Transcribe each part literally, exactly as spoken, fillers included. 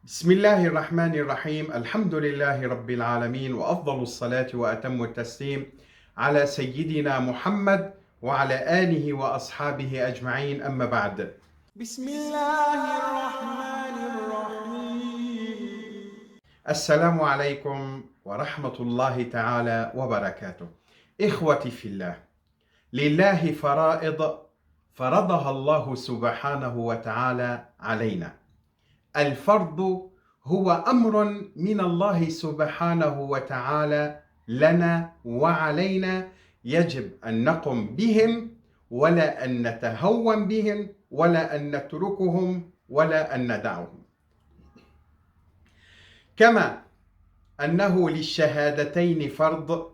بسم الله الرحمن الرحيم. الحمد لله رب العالمين، وأفضل الصلاة وأتم التسليم على سيدنا محمد وعلى آله وأصحابه أجمعين. أما بعد. بسم الله الرحمن الرحيم. السلام عليكم ورحمة الله تعالى وبركاته. إخوتي في الله، لله فرائض فرضها الله سبحانه وتعالى علينا. الفرض هو أمر من الله سبحانه وتعالى لنا وعلينا، يجب أن نقم بهم، ولا أن نتهون بهم، ولا أن نتركهم، ولا أن ندعهم. كما أنه للشهادتين فرض،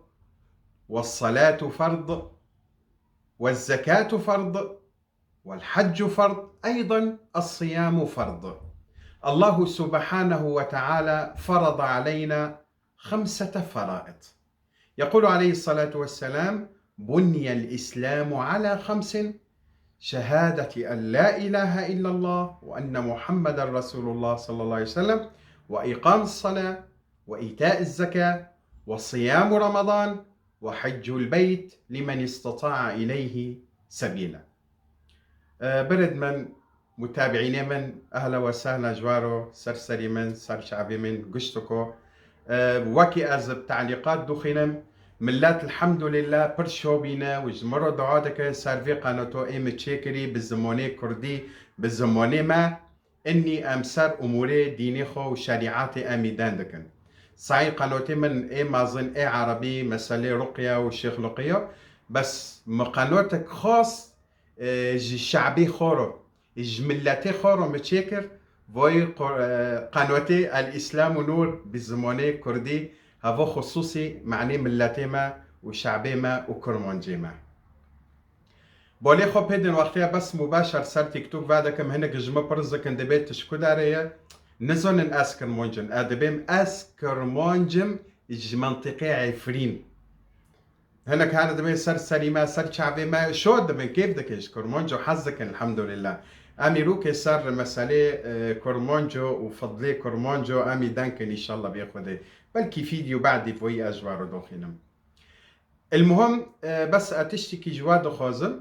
والصلاة فرض، والزكاة فرض، والحج فرض، أيضا الصيام فرض. الله سبحانه وتعالى فرض علينا خمسة فرائض. يقول عليه الصلاة والسلام: بني الإسلام على خمس: شهادة أن لا إله إلا الله وأن محمدا رسول الله صلى الله عليه وسلم، وإقام الصلاة، وإيتاء الزكاة، وصيام رمضان، وحج البيت لمن استطاع إليه سبيلا. Ee, birêd min, mutabiînê min, ehla we sehla ji waro, ser serî min, ser çavê min, giştiko. Ee, wekî ez bi telîqat dixwînim, millet elhamdulillah pir şobîne û ji min re dua dike, ser vê qanoto ê min çêkirî, bi zimonê kurdî, bi zimonê me, Înî em ser umûrê dînê xwe û şerîetê em î den dikin. Sayî qanotê min ê mezin ê erebî, meselê Ruqya û Şêx Luqiya, bes min qanotek xas, e, ji şe'bê xwe re, ji miletê xwe re min çêkir, voyî qo-, e, qanotê El Îslam û Nûr bi zimanê kurdî, heva xisûsî manê miletê me û şe'bê me û kurmancê me. Balê xwe pêdin wextê bes mubeşer ser TikTok vedikim, hinek ji min pirs dikin, dibê tu ji ku derê ye? Nizanin ez kirmanc im. Ez dibêm ez kirmanc im ji mentiqê Efrîn. Hinek hene dibê ser serî me, ser çavê me, şo dibin, kêf dikin, ji kirmanco hez dikin, elhamdulillah. Em îrokê ser meselê, e, kirmanco û fidlê kirmanco em î denkin, înşallah bê Xwedê. Belkî fîdyo badî voyî ez ji we re doxînim. Elmuhim, e, bes ez tiştekî ji we dixwazim,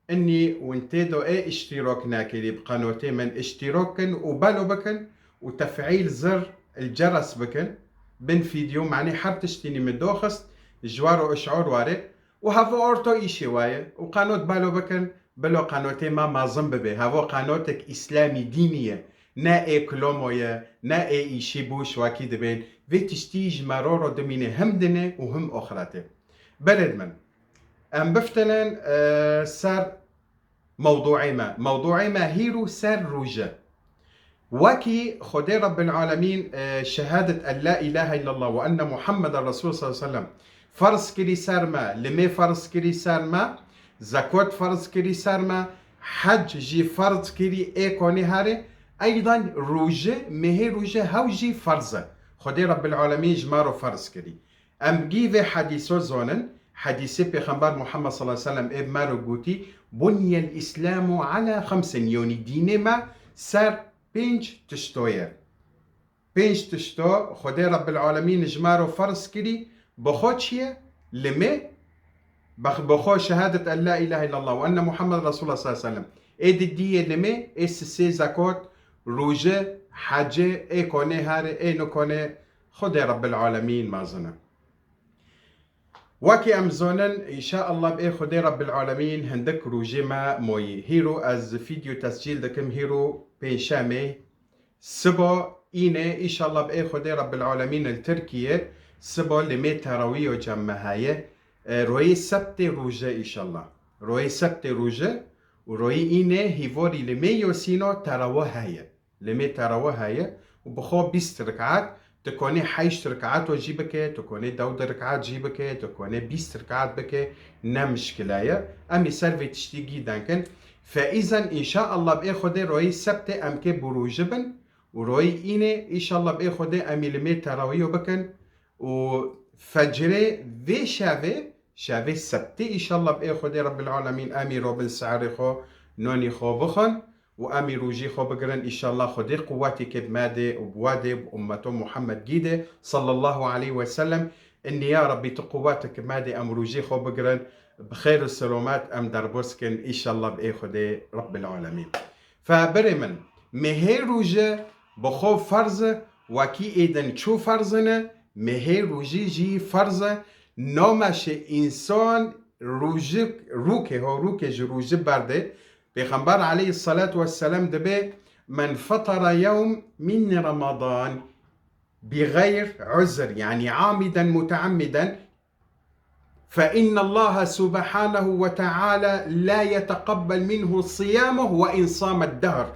înî win tê do ê îştîrok nekirî, bi qanotê min îştîrok kin û belo bikin û tefîl zir el ceres bikin, bin fîdyo, manî her tiştînî min doxist, ji we re îşor ware û heva orto îşê we ye û qanot belo bikin, bilo qanotê me mezin bibe. Heva qanotek îslamî dînî ye, ne ê kilomo ye, ne ê îşê boş wekî dibên. Vê tiştî ji me re re dimîne him dinê û him oxiretê. Berêd min. Em biftilin, e, ser mewduê me. Mewduê me hîro ser roje. Wekî Xwedê Rebbil Alemîn, e, şehadet en la ilahe illallah ve enne Muhammeden Resul sallallahu aleyhi ve sellem ferz kirî ser me, limê ferz kirî ser me, zekot ferz kirî ser me, hec jî ferz kirî ê konê herê, eydan roje, mehê roje hew jî ferz e. Xwedê Rebbil Alemîn ji me re ferz kirî. Em gî vê hedîso zonin, hedîsê Pêxember Muhammed sallallahu aleyhi ve sellem ê me re gotî, "Bunyel Îslamu ala xemsin", yonî dînê me ser pênc tişto ye. Pênc tişto Xwedê Rebbil Alemîn ji me re ferz kirî, bi xwe çi ye? Limê, bi xwe şehadet en la ilahe illallah ve enne Muhammed Resulullah sallallahu aleyhi ve sellem. Ê di diyê limê, ê sisê zekot, roje, hecê, ê konê herê, ê nikonê Xwedê Rebbil Alemîn mezin e. Wekî em zonin, înşaallah bi ê Xwedê Rebbil Alemîn hindik rojê me moyî. Hîro ez fîdyo tescîl dikim, hîro pêncşemê, sibo înê, înşallah bi ê Xwedê Rebbil Alemîn li Tirkiye, sibo limê terawîyo cem me heye. E, royê sebtê roje înşallah. Royê sebtê roje û royê înê hîvorî limê yosîno terawe heye. Limê terawe heye û bi xwe bîst rik'at, tu konê heşt rik'at jî bike, tu konê dewd rik'at jî bike, tu konê bîst rik'at bike, ne mişkile ye. Em ê ser vê tiştî gî denkin. Feîzen înşaallah bi ê Xwedê royê sebtê em kê bi rojî bin û royê înê înşallah bi ê Xwedê em ê limê terawîyo bikin û fecrê vê şevê, şevê sebtê înşallah bi ê Xwedê Rebbil Alemîn em ê robin seherê xwe, nonî xwe bixwin û em ê rojî xwe bigirin. Înşallah Xwedê quwetê ke bi me dê û bi we dê, bi ummeto Muhammed gî dê, sallallahu aleyhi ve sellem. Innî ya Rabbî tu quwetik me dê em rojî xwe bigirin. Bi xêr û selomet em derbas kin, înşallah bi ê Xwedê Rabbil Alemîn. Fe birê min, mehê roje bi xwe ferz e, wekî êdin çû ferz ne, mehê rojî jî ferz e. Nameşe însan rojik, rûkê ho, rûkê ji rojî berdê. Pêxember aleyhi salatu vesselam dibê, "Men fetara yewm min Ramadan bi xeyr uzr", yanî amiden muteammiden, فإن الله سبحانه وتعالى لا يتقبل منه صيامه وإن صام الدهر.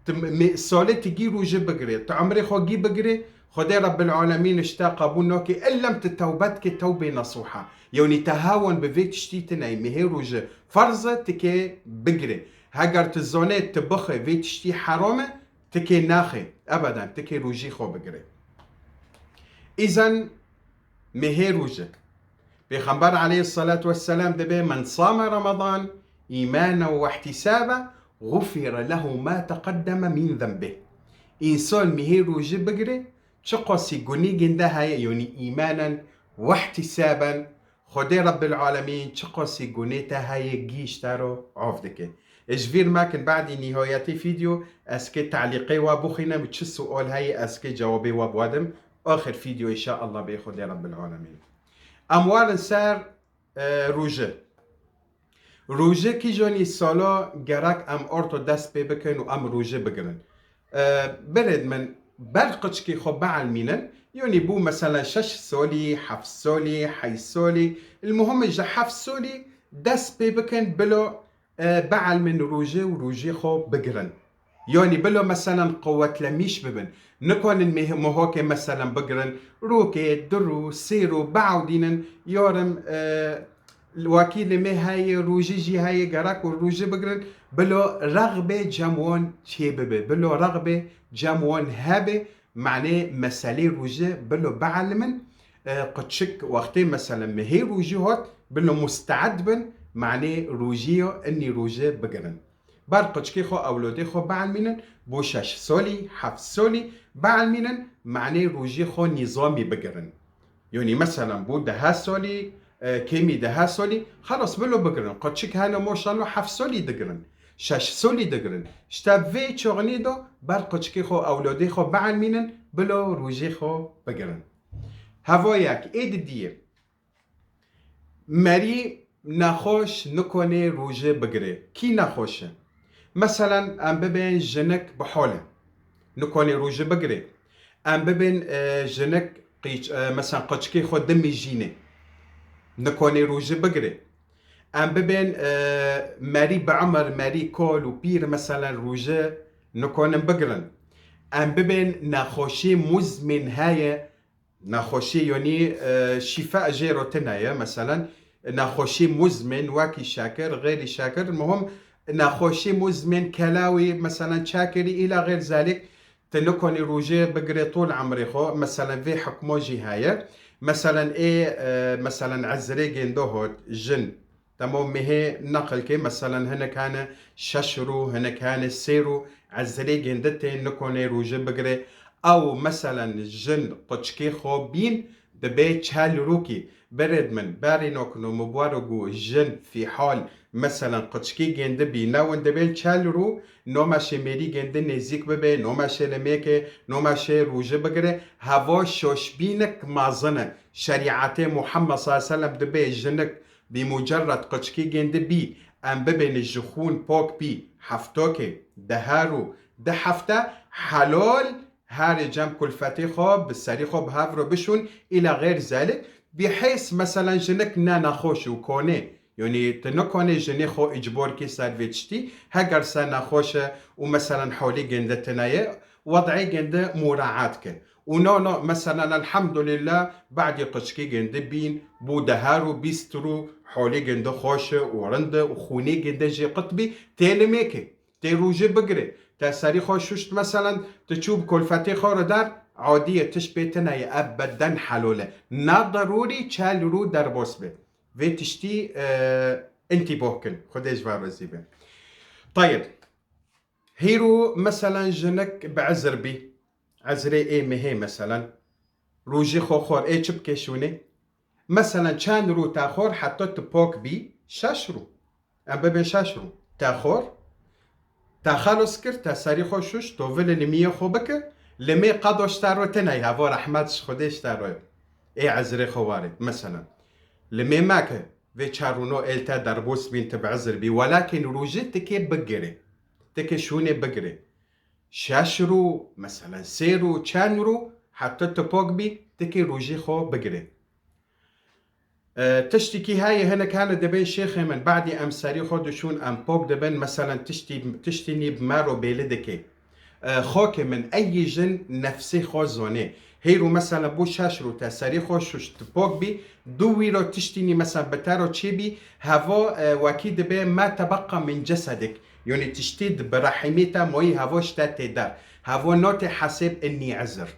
Tu me-, salê tu gî rojî bigirê, tu emrê xwe gî bigirê, Xwedê Rebbil Alemîn ji te qebûl nake, illem tu tewbe dikê tewbê nesûha. Yanî te hewan bi vê tiştî tine ye, mehê rojî ferz e, tu kê bigirê. Heger tu zanê tu bixê vê tiştî heram e, tu kê naxê, ebeden tu kê rojî xwe bigirê. Îzen mehê rojî. Pêxember aleyhi salatu vesselam dibê, "Men same Ramadan îmanen we ihtisaben, xufire lehu ma teqeddeme min zenbih." Însan mehê rojî bigirê, çiqasî gunî ginde heye, yanî îmanen we ihtisaben, Xwedê Rebbil Alemîn çiqasî gunê te heye gî ji te re af dike. Ji vîr mekin, badî nîhayetê vîdeo ez kê telîqê we bixwînim, çi sual heye ez kê cewabê we biwedim. Axir vîdeo înşallah bê Xwedê Rebbil Alemîn. Em werin ser, e, rojî. Rojî kîjanî sala gerek em orto dest pê bikin û em rojî bigirin. E, birêd min, ber qiçkî xwe bielmînin. Yanî bû mesela şeş solî, heft solî, heyt solî. El muhim ji heft solî dest pê bikin, bilo, e, bielmin rojî û rojî xwe bigirin. Yanî bilo meselen quwetlemîş bibin. Nikonin meh-, mohokê meselen bigirin. Rokê, du rû, sê rû biewdînin. Yarim, e, wekî li me heye, rojî jî heye, gerek û rojî bigirin. Bilo rexbê cem wan çê bibe. Bilo rexbê cem wan hebe. Manê meselê rojî bilo bielmin. E, qiçik wextê meselen mehê rojî hot, bilo musteed bin. Manê rojî yo, innî rojî bigirin. Ber qiçkê xwe, ewlodê xwe bielmînin, bo şeş solî, heft solî bielmînin, manê rojî xwe nîzamî bigirin. Yanî, meselen, bo deha solî, e, kêmî deha solî, xelas, bilo bigirin. Qiçik hene, maşallah, heft solî digirin, şeş solî digirin. Ji te vê çaxinê de ber qiçkê xwe, ewlodê xwe bielmînin, bilo rojê xwe bigirin. Heva yek, ê didiyê. Merî nexweş nikone rojê bigire. Kî nexweş e? Meselen, em bibên jinik bi hol e. Nikone rojê bigire. Em bibên, e, jinik qîç-, e, meselen, qiçkê xwe dimîjîne. Nikone rojê bigire. Em bibên, e, merî bi emir, merî kol û pîr, meselen, rojê nikonin bigirin. Em bibên nexweşî muzmin heye, Nexweşî, yanî, e, şîfa jê re tune ye, meselen, nexweşî muzmin, wekî şekir, xeyrî şekir, muhim, nexweşî muzmin, kelawî, meselen, çakirî, îla xeyr zalik, tu nikonî rojê bigirê tol emrê xwe, meselen, vê hukmo jî heye. Meselen, ê, e, meselen, ezrê gêndo hot, jin, Dema mehê neqil ke, meselen, hinek hene şeş rû, hinek hene sê rû, ezrê gêndi tê nikonê rojê bigire. Ew, meselen, jin qiçkê xwe bîn, dibe çel rûkî. Birêd min, berî nokno, mi bwero gu jin fîhal, meselen, qiçkê gêndi bî, newin dibe çel rû, nomeşê mêrî gêndi nêzîk bibe, nomeşê limêke, nomeşê rojê bigire. Heva şoşbînik mezin e. Şerîetê Muhammed sallallahu aleyhi ve sellem dibe jinik Bi mucerred qiçkî gêndi bî, em bibêne ji xûn pok bî, heftokê, deha rû, di hefte helal herê cem kulfetê xwe, bi serî xwe bi hev re bişûn, îla xêr zelik, bi hês, meselen, jinik ne nexweş û konê, yanî tu nikonê jinê xwe îcbor kî ser vê tiştî, heger se nexweş e û, meselen, holê gêndi tine ye, wed'ê gêndi muraat ke. Û no, no, meselen, elhamdulillah, badî qiçkî gêndi bîn, bû deha rû, bîst rû, holê gêndi xweş e û rind e û xûnê gêndi jê qit bî, tê limêkê, tê rojê bigirê, te serî xwe şuşt, meselen, tu çû bi kolfetê xwe re der, adî ye, tişt pê tine ye, ebeden helal e. Na derûrî çel rû derbas be. Vê tiştî, e, întîboh kin. Xwedê ji we razî be. Tayib. Hîro, meselen, jinik bi ezir bî. Ezirê ê mehê, meselen. Rojî xwe xor, ê çi bike şûnê? Meselen, çend rû te xor heta tu pok bî? Şeş rû. Em bibin şeş rû. Te xor, te xelos kir, te serî xwe şûş, to vilê limiyê xwe bike, limê qado ji te ro tine ye, hevo rehmet ji Xwedê ji te ro ye. Ê ezirê xwe warê, meselen. Limê meke, vê çar rûno êl te derbos bîn, tu bi ezir bî, welakin rojî tikê bigirê. Tikê şûnê bigirê. Şeş rû, meselen, sê rû, çend rû, heta tu pok bî, tikê rojî xwe bigirê. E, tiştekî heye, hinek hene dibên şêxê min, badî em serî xwe dişûn, em pok dibin, meselen, tiştî, tiştî nî bi me ro bêli dike. E, xokê min, ey jin nefsê xwe zonê. Hêro, meselen, bû şeş rû te serî xwe şûş, tu pok bî, du wîro tiştî nî, meselen, bi te ro çê bî, hevo, e, wekî dibe ma tebeqa min cesedik. Yanî tiştî di bi rehimê te mayî, hevo ji te tê der. Hevo notê hesêb innî ezir.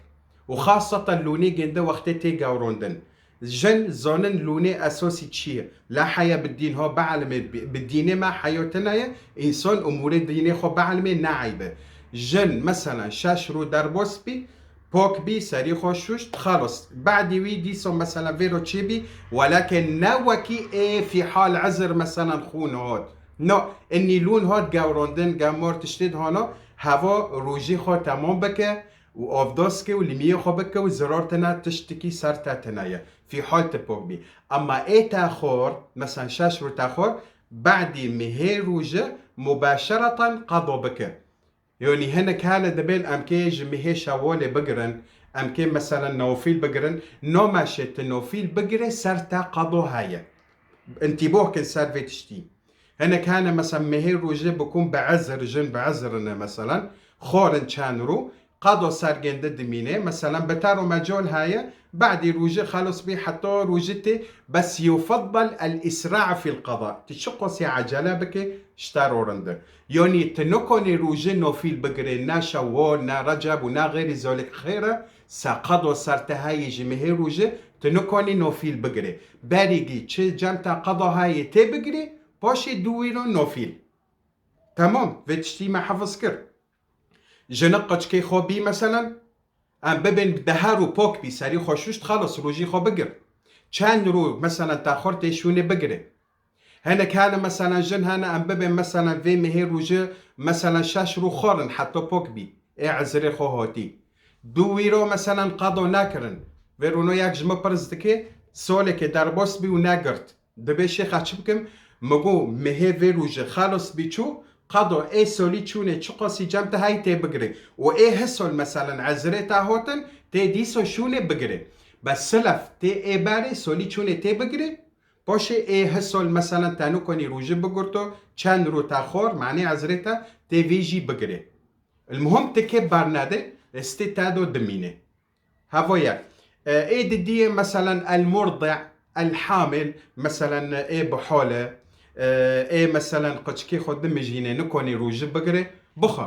Û xaseten lûnê gende wextê tê gewrondin. Jin zonin lûnê esosî çi ye? La heya bi dîn ha bielmê, bi, bi dînê me heyo tine ye, însan umûrê dînê xwe bielmê ne eyb e. Jin, meselen, şeş rû derbos bî, pok bî, serî xwe şûşt, xelos. Badî wî dîso, meselen, vêro çê bî, welakin ne wekî ê fî hal ezir, meselen, xûn hot. No, innî lûn hot gewrondin, gemor tiştê dihano, hevo rojî xwe temam bike û avdas ke û limiyê xwe bike û zirar tine, tiştekî ser te tine ye. Fî hal tu pok bî. Ema ê te xor, meselen, şeş rû te xor, badî mihê roje mubaşereten qado bike. Yanî hinek hene dibên em kê ji mihê şewalê bigirin, em kê, meselen, nofîl bigirin, no meşê tu nofîl bigirê, ser te qado heye. Întîboh kin ser vê tiştî. Hinek hene, meselen, mihê roje bikûn bi ezir, jin bi ezir ne, meselen, xorin çend rû, qado ser gende dimîne, meselen, bi te ro mecol heye, badî roje xelos bî, heta roje tê, bes yufeddel el îsra' fîl qeda. Tu çi qasî ecele bike, ji te ro rind e. Yanî tu nikonî roje nofîl bigirê, ne şewal, ne receb û ne xeyrî zalik xêr e, se qado ser te heyî ji mihê roje, tu nikonî nofîl bigirê. Berîgî çi cem te qado heyî tê bigirê, paşê du wîro nofîl. Temam, vê tiştî me hefiz kir. Jinik qiçkê xwe bî, meselen, em bibên bi dehe rû pok bî, serî xwe şûşt, xelas, rojî xwe bigir. Çend rû, meselen, te xort tê şûnê bigirê. Hinek hene, meselen, jin hene, em bibên, meselen, vê mihê rûjê, meselen, şeş rû xorin, heta pok bî. Ê ezirê xwe hotî. Du wîro, meselen, qado nekirin. Vê rûno yek ji min pirs dike, solekê derbas bî û negirt. Dibê şêxa çi bikim? Mi got, mihê vê rojê xelas bî çû, qado ê solî çûnê çiqasî cem te hey tê bigirê. Û ê hisol, meselen, ezirê te hotin, tê dîso şûnê bigirê. Bes silef tê ê berê, solî çûnê tê bigirê. Paşê ê hisol, meselen, te nikonî rojê bigirto, çend rû te xor, manê ezirê te, tê vê jî bigirê. El muhim tikê bernede, estê te do dimîne. Hevoye. E, ê didiyê, meselen, el murdi', el hamil, meselen, ê bihole, e, ê, meselen, qiçkê xwe dimijîne, nikonî rojî bigire, bixwe.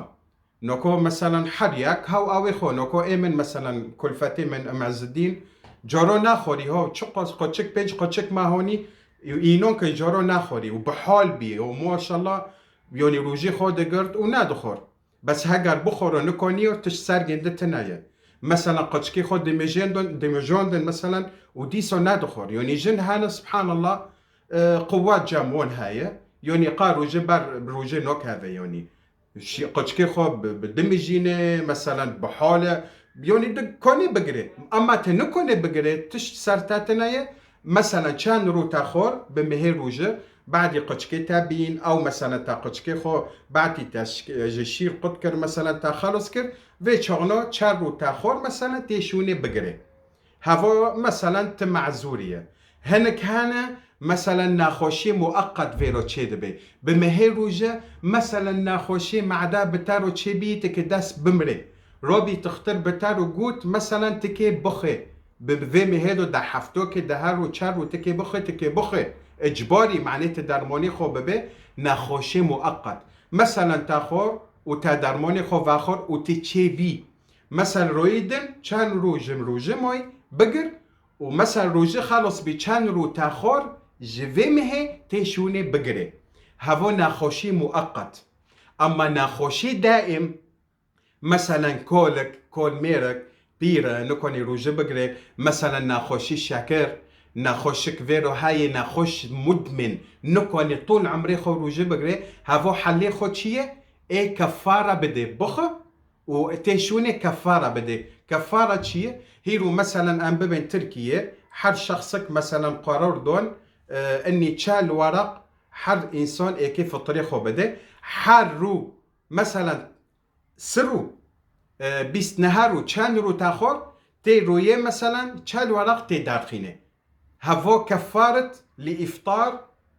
Noko, meselen, her yek haw awê xwe. Noko ê min, meselen, kulfetê min, em Ezzedîn, caro naxorî, ho, çi qas, qiçik, pênc qiçik ma honî, înon ke caro naxorî û bihal bî û maşallah, yonî rojî xwe digirt û nedixor. Bes heger bixwaro nikaniyo, tişt ser gêndi tine ye. Mesela qiçkê xwe dimijêndin, dimijandin mesela û dîsa nedixwar. Yanî jin hene, subhanallah, e, quwet cem wan heye. Yanî qa rojê ber rojê nakeve yanî. Şi-, qiçkê xwe bi, bi dimijîne, mesela bi hale, yanî di kanê bigire. Ama te nikane bigire, tişt ser te tine ye. Mesela çend rû te xwar bi mihê rûjê, badî qiçkê te bîn, ew mesela te qiçkê xwe, badî te şk-, ji şîr qut kir, mesela te xelos kir, vê çaxna çend rû te xwar, mesela tê şûnê bigirê. Heva mesela ti mezûrî ye. Hinek hene, mesela nexweşî mueqqet vê ro çê dibe. Bi mihê rûjê, mesela nexweşî mede bi te ro çê bî, ti ki dest bimrê. Robî tixtir bi te ro got, mesela ti kê bixwe. Bi vê mihê do de heftokê de her rû çar rû tikê bixwe, tikê bixwe. Icbarî, manê ti dermonê xwe bibe, nexweşê mueqqet. Meselen te xwar û te dermonê xwe vexwar û ti çê bî. Mesel royê din çend rû ji rûjê may bigir û mesel rûjê xelos bî çend rû te xwar ji vê mihê tê şûnê bigirê. Hevo nexweşî mueqqet. Ama naxweşî daîm, meselen kolik, kolmêrik, pîr e, nikonî rûjî bigire, meselen naxweşî şekir, naxweşik vêro heye, naxweş mudmin, nikonî tûl emrê xwe rûjî bigire, hevo helê xwe çi ye? Ê kefara bide, bixwe û tê şûnê kefara bide. Kefara çi ye? Hîro meselen em bibên Tirkiye, her şexsik meselen qarar don, e, enî çel weraq her însan êkê fitrê xwe bide. Her rû, meselen, si rû, e, bîst neha rû, çend rû te xwar, tê rûyê, meselen, çel weraq tê derxînê. Hevo kefaret li îftar,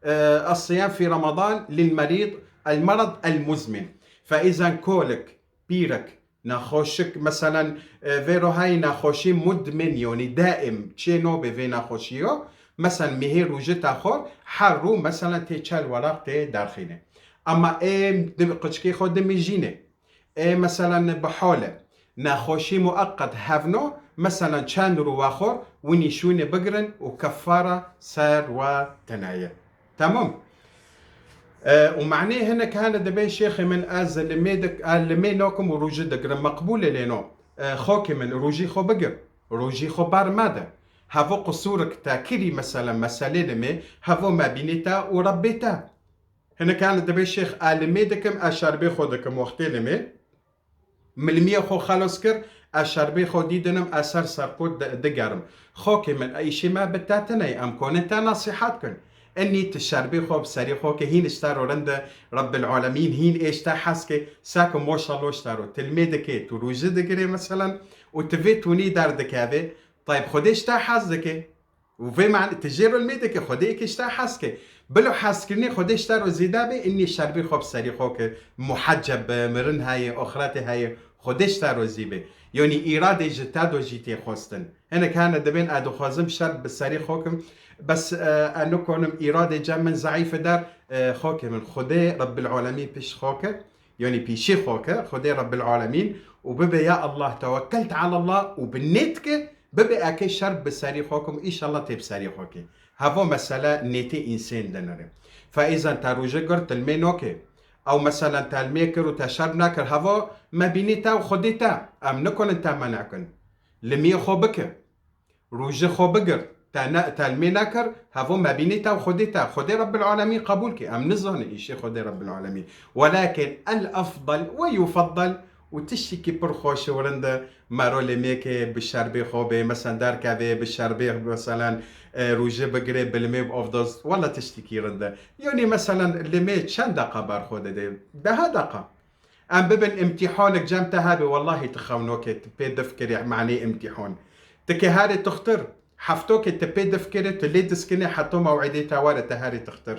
e, الصيام في رمضان للمريض، المرض المزمن. Fe îzen kolik, pîrek, naxweşik, meselen, e, vêro heye naxweşî mudmin, yonî daîm çê nobe vê naxweşîyo, meselen, mihê rûjî te xwar, her rû, meselen, tê çel weraq tê derxînê. Ama ê di-, qiçkê xwe dimijînê, ê, meselen, bi hol e, naxweşî mueqqet hevno, meselen, çend rû we xwar, winî şûnê bigirin û kefara ser we tune ye. Tamam. E, û manê hinek hene dibên şêxê min, ez limê dik-, ez limê nakim û rûjî digirim. Meqbûl e lê no. E, xakê min, rûjî xwe bigir. Rûjî xwe ber mede. Hevo qisûrik te kirî, meselen, meselê limê, hevo me bînê te û Rebbê te. Hinek hene dibê şêx, ez limê dikim, ez şerbê xwe dikim wextê limê. Min limiyê xwe xelos kir, ez şerbê xwe dî dinim, ez ser serqot di-, digerim. Xakê min, e, îşê me bi te tune ye, em konin te nesîhat kin. Enî tu şerbê xwe bi serî xwe ke hîn ji te ro rind e, Rebbil Alemîn hîn ê ji te hez ke, seke maşallah ji te ro. Tu limê dikê, tu rûjî digirê meselen, û tu vê tûnî derdikevê, tayb Xwedê ji te hez dike. Û vê man-, tu jê ro limê dike, Xwedê êkê ji te hez ke. Bilo hezkirinê Xwedê ji te ro zêde be, înî şerbê xwe bi serî xwe ke, muheceb be, mirin heye, oxiretê heye, Xwedê ji te ro zî be. Yonî îradê ji te do jî tê xwestin. Hinek hene dibên, ez dixwazim şer bi serî xwe kim, bes, e, ez nikonim, îradê cem min zeîf e der, e, xakê min, Xwedê Rebbil Alemîn pişt xwe ke, yonî pîşê xwe ke, Xwedê Rebbil Alemîn û bibe, ya Allah, tewekkeltu alallah û bi nêt ke, bibe eke şer bi serî xwe kim, înşallah tê bi serî xwe kê. Hevo mesele nêtê însên dinire. Fe îzen te rûjî girt, tu limê nokê. Ew meselen te limê kir û te şer nekir. Hevo me bînî te û Xwedê te. Em nikonin te mene kin. Limiyê xwe bike. Rûjî xwe bigir. Te ne, te limê nekir, hevo me bînî te û Xwedê te. Xwedê Rebbil Alemîn qebûl kê. Em nizanin îşê Xwedê Rebbil Alemîn. Welakin el efdal ve yufaddal û tiştekî pir xweş û rind e, mero limêkê bi şerbê xwe bê, meselen derkevê bi şerbê, meselen, e, rûjê bigirê, bi limê bi avdaz, wela tiştekî rind e. Yonî meselen limê çend deqa ber xwe dide? Deha deqa. Em bibin îmtîhanek cem te hebe, wellahî tu xewnokê, tu pê difikirî manê îmtîhan. Tu ke herê tuxtir, heftokê tu pê difikirî, tu lê diskinê heto mewîdê te were, tu herê tuxtir.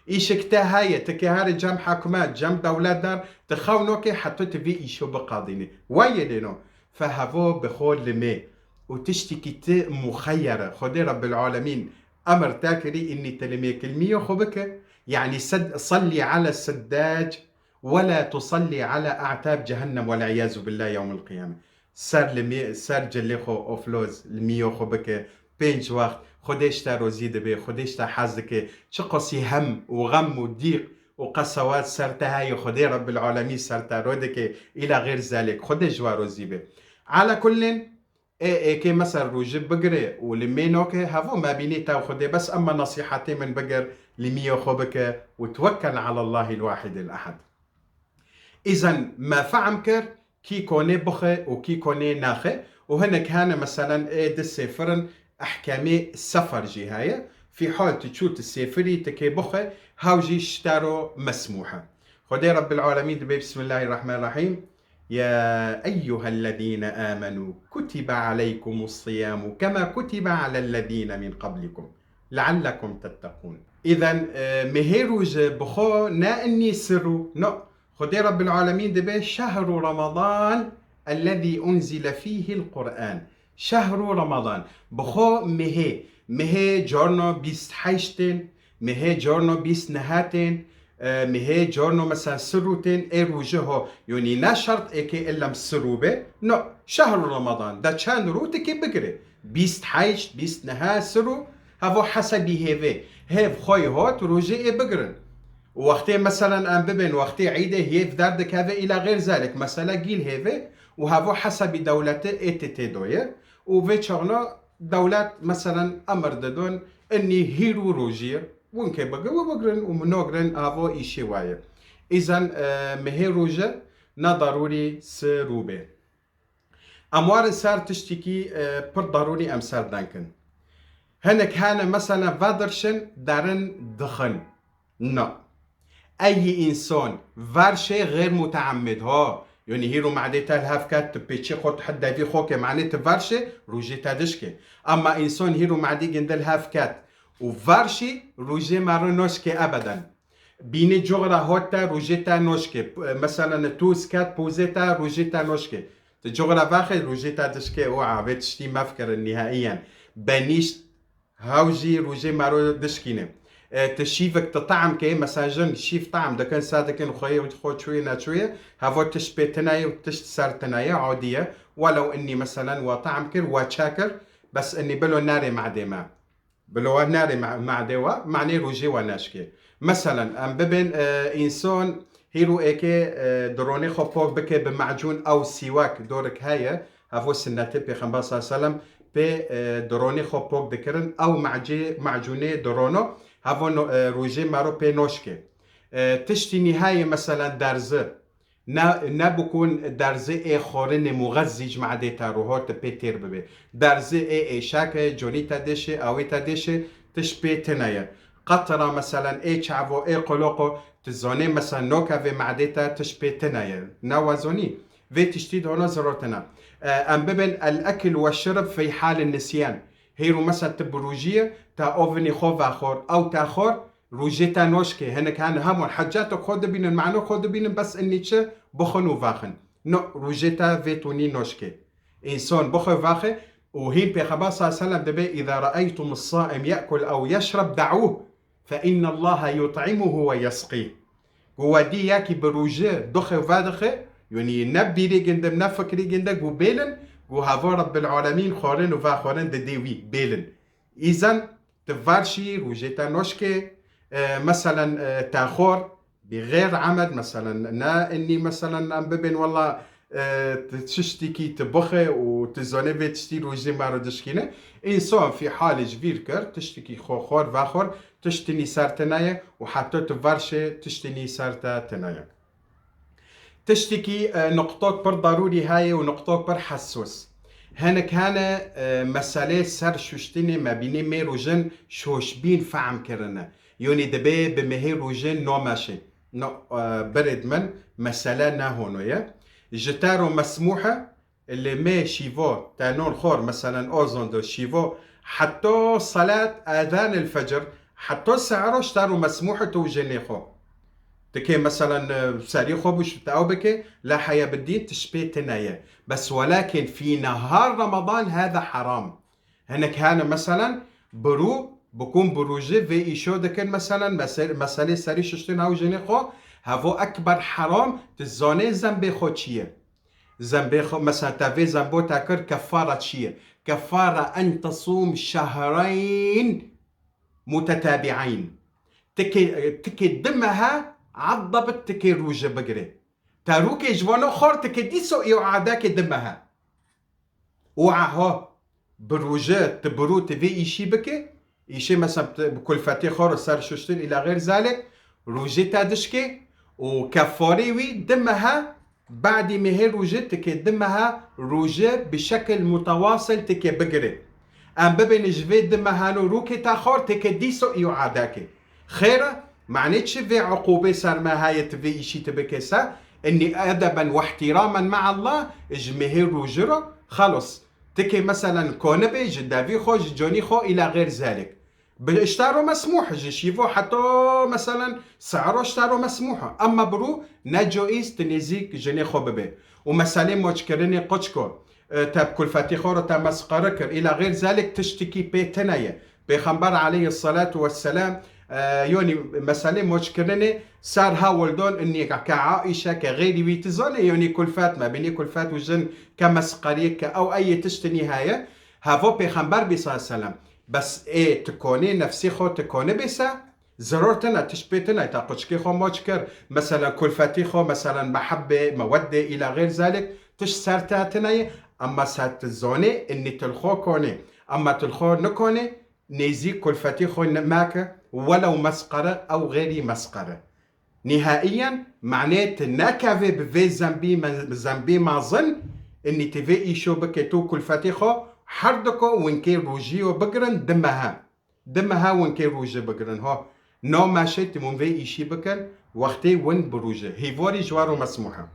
Îşik te heye, tu ke herê cem hikûmet, cem dewletdar, tu xewnokê heto tu vê îşo biqadînî. Wayê lê no, fe hevo bi xwe limê û tiştekî ti muxeyer e. Xwedê Rebbil Alemîn emir te kirî, înî tu limê kilmîyê xwe bike. Yanî sed-, salli ala seddac, ولا تصلي على أعتاب جهنم والعياذ بالله يوم القيامة. Ser limî-, ser cilê xwe ofloz, limiyê xwe bike, pênc wext, Xwedê ji te rozî dibe, Xwedê ji te hez dike, çi qasî hem û xem û dîq û qesewat ser te heye, Xwedê Rebbil Alemîn ser te ro dike, îla xêr zelêk, Xwedê ji we rozî be. Ala kullin, Ê, êkê mesel rûjî bigire û limê noke, hevo me bînî te û Xwedê, bes emma nesîhetê min bigir, limiyê xwe bike û twekkel ala Allahil wahidil ehad. Îzen me fehm kir, kî konê bixe û kî konê naxe û hinek hene meselen ê di sêfirin ehkemê sefer jî heye. Fî hal tu çû tu sêfirî, tu kê bixe, hew jî ji te ro mesmûh e. Xwedê Rebbil Alemîn dibê, Bismillahirrahmanirrahîm. يا أيها الذين آمنوا كتب عليكم الصيام كما كتب على الذين من قبلكم لعلكم تتقون. Îzen, e, mehê rûjî bi xwe ne inî sir û, no. Xwedê Rebbil Alemîn dibe şehru Ramadan ellezî unzile fîhil Qur'an. Şehru Ramadan. Bi xwe mehê, mehê carno bîst heşt tên, mehê carno bîst nehe tên, e, mehê carno mesela sirû tên, ê rûjê ho, yonî ne şert êkê illem sirû be. No, şehru Ramadan, de çend rû tikê bigire. Bîst heşt, bîst nehe sirû, hevo hesebî hêvê, hêv xweyê hot, rûjê ê bigirin. Wextê meselen em bibên wextê îdê hêv derdikeve îla xêr zelek, mesela gîl hêvê û hevo hesabî dewletê ê tê tê doye û vê çaxna dewlet meselen emir didon, innî hîr û rojî ye, winkê bigir û bigrin û min nagrin, hevo îşê waye. Îzen, e, mehê roje ne darûrî si rû bê. Em warin ser tiştekî, e, pir darûnî em ser denkin. Hinek hene mesela vedirşin derin dixin. Na. Ey însan verşê xêr muteemmed ha. Yanî hîro madê te li hev ket, tu pêçî xwe, tu hit devî xwe ke, manê tu verşê, rojê te dişke. Ama însan hîro madê ginde li hev ket û verşî, rojê me re naşke ebeden. Bînê coxra hot te, rojê te noşke. P-, mesela ne toz ket pozê te, rojê te noşke. Tu coxra vexê, rojê te dişke û a vê tiştî mefikirin nihaiyen. Benîşt hew jî rojê mero dişkîne. E, tu şîvik tu tam ke, mesela jin şîv tam dikin, se dikin, xweyê xwe çûye neçûye, hevo tişt pê tine ye û tişt ser tine ye, adî ye. Welew innî mesela wa tam kir, wa çekir, bes innî bilo nerê madê me. Bilo we nerê ma-, madê we, manê rojê we neşkê. Meselen, em bibên, e, însan hîro êkê, e, dironê xwe pok bike bi macûn ew sîwek, dorik heye, hevo sinnetê Pêxember sallallahu aleyhi ve sellem pê, e, dironê xwe pok dikirin, ew macê-, macûnê dirono, hevo no-, e, rojê mero pê noşkê. E, tiştî nîhayê, meselen, derzi. Ne, ne bikûn derzê ê xwarinê muxezzî ji madê te ro hot pê têr bibe. Derzê ê êşeke, conî te dêşê, awê te dêşê, tişt pê tine ye. Qetra, meselen, ê çavo, ê qoloqo, tu zanê, meselen, noke vê madê te tişt pê tine ye. Ne we zonî? Vê tiştî dona zirotine. E, em bibin el-ekl ve şirb fî halin nisyan. Hêro, meselen, tu bi rojî ye, te ovinî xwe vexwar, ew te xwar, rojê te noşke, hinek hene heman hecetê xwe dibînin, mano xwe dibînin, bes innî çi bixwin û vexin. No, rojê te vê tonî noşke. Însan bixwe vexe û hîn Pêxember sallallahu aleyhi ve sellem dibe, "Îza reeytum es-saim ye'kul ew yeşreb de'ûh, fe innallaha yut'imuhu ve yesqîh." Ku we dî yekî bi rojî dixwe vedixe, yanî ne bîrê gindim, ne fikrê ginde, ku bêlin, ku heva Rabbil Alemîn xwarin û vexwarin didê wî, bêlin. Îzen tu verşî, rojê te noşke, e, meselen, e, te xor, bi xêr emed, meselen, ne innî, meselen, em bibên, wela, e, tu tiştekî tu bixe û tu zanê vê tiştî rojê me re dişkîne. Însan fî halê ji vîr kir, tiştekî xwe xor, vexor, tiştinî ser tine ye û heta tu verşê, tiştinî ser te tine ye. Tiştekî, e, nuqtok pir darûrî heye û nuqtok pir hesûs. Hinek hene, e, meselê ser şuştinê mebînê mêr û jin şoşbîn fehm kirine. Yonî dibe bi mehê rojin nomeşe. No, e, birêd min, mesele ne hono ye. Ji te ro mesmûh e, li mê şîvo, te non xor, meselen, ozon do şîvo, heta salat ezan el fecr, heta sehro ji te ro mesmûh e tu û jinê xo. Tikê, meselen, serî xwe bû ji te ew bike, la heya bi dîn tişt pê tine ye. Bes welakin fî nehar Ramadan hada heram. Hinek hene, meselen, bi rû, bikûn bi rû jî vê îşo dikin, meselen, mesel-, meselê serî şiştin ew jinê xwe, hevo ekber heram, tu zanê zembê xwe çi ye. Zembê xwe, mesela, te vê zembo te kir, kefara çi ye? Kefara en tesûm şehreyn mutetâbi'eyn. Tikê, tikê di mehe, eddabit tikê rûje bigire. Te rûkê ji vano xor, tikê dîso îadekê di mehe. Û aha, bi rûje, tu bi rû tu vê îşî bike, Îşê, mesela, bi kulfetê xwe re ser şuştin îla xêr zalek, rûjê te dişkê û kefarê wî di mehe, badî mehê rûjê tikê di mehe rûjê bi şekil mutewasil tikê bigirê. Em bibêne ji vê di mehano rûkê te xor tikê dîso î û adekê. Xêr e, manê çi vê uqûbê ser me heye tu vê îşî tu bike se? Innî edeben we ihtîramen me'allah ji mehê rûjê re, xelos. Tikê, meselen, konibê ji devî xwe, ji conî xwe îla xêr zalek. Bi îştaro mesmûh ji şîvo heta, meselen, sehro îştaro mesmûh e. Emma bi rû ne caiz tu nêzîk jinê xwe bibe. Û meselê moçkirinê qoçko, e, te bi kulfetî xwe re te mesqere kir. Îla xêr zalek tiştekî pê tine ye. Pêxember aleyhisselatu vesselam, e, yonî meselê moçkirinê ser hewl don, innî ke Aîşe, ke xeyrî wî tu zanê, yonî kulfet me, bînî kulfet û jin ke mesqeriyek ke ew eyê tiştinî heye, hevo Pêxember bî sallallahu aleyhi ve sellem. Bes ê tu konê nefsê xwe tu konê bê se, Zeror tine, tişt pê tine, ta quçikê xwe maç kir. Meselen kulfetî xwe, meselen mehebê, meweddê, îla xêr zalik, tişt ser te tine ye, emma ser tu zanê, innî tu li xwe konê. Emma tu li xwe nikonê, nêzîk kulfetî xwe ne-, meke, welew mesqere ew xêrî mesqere. Nihaiyen, manê tu nekevê bi vê zembî me-, zembî mezin, innî tu vê îşo bike tu kulfetî xwe, her diko winkê rûjiyo bigirin di mehe. Di meha winkê rûjê bigirin ha. No meşê tim win vê îşî bikin, wextê win birûje. Hêvarî ji waro mesmûh e.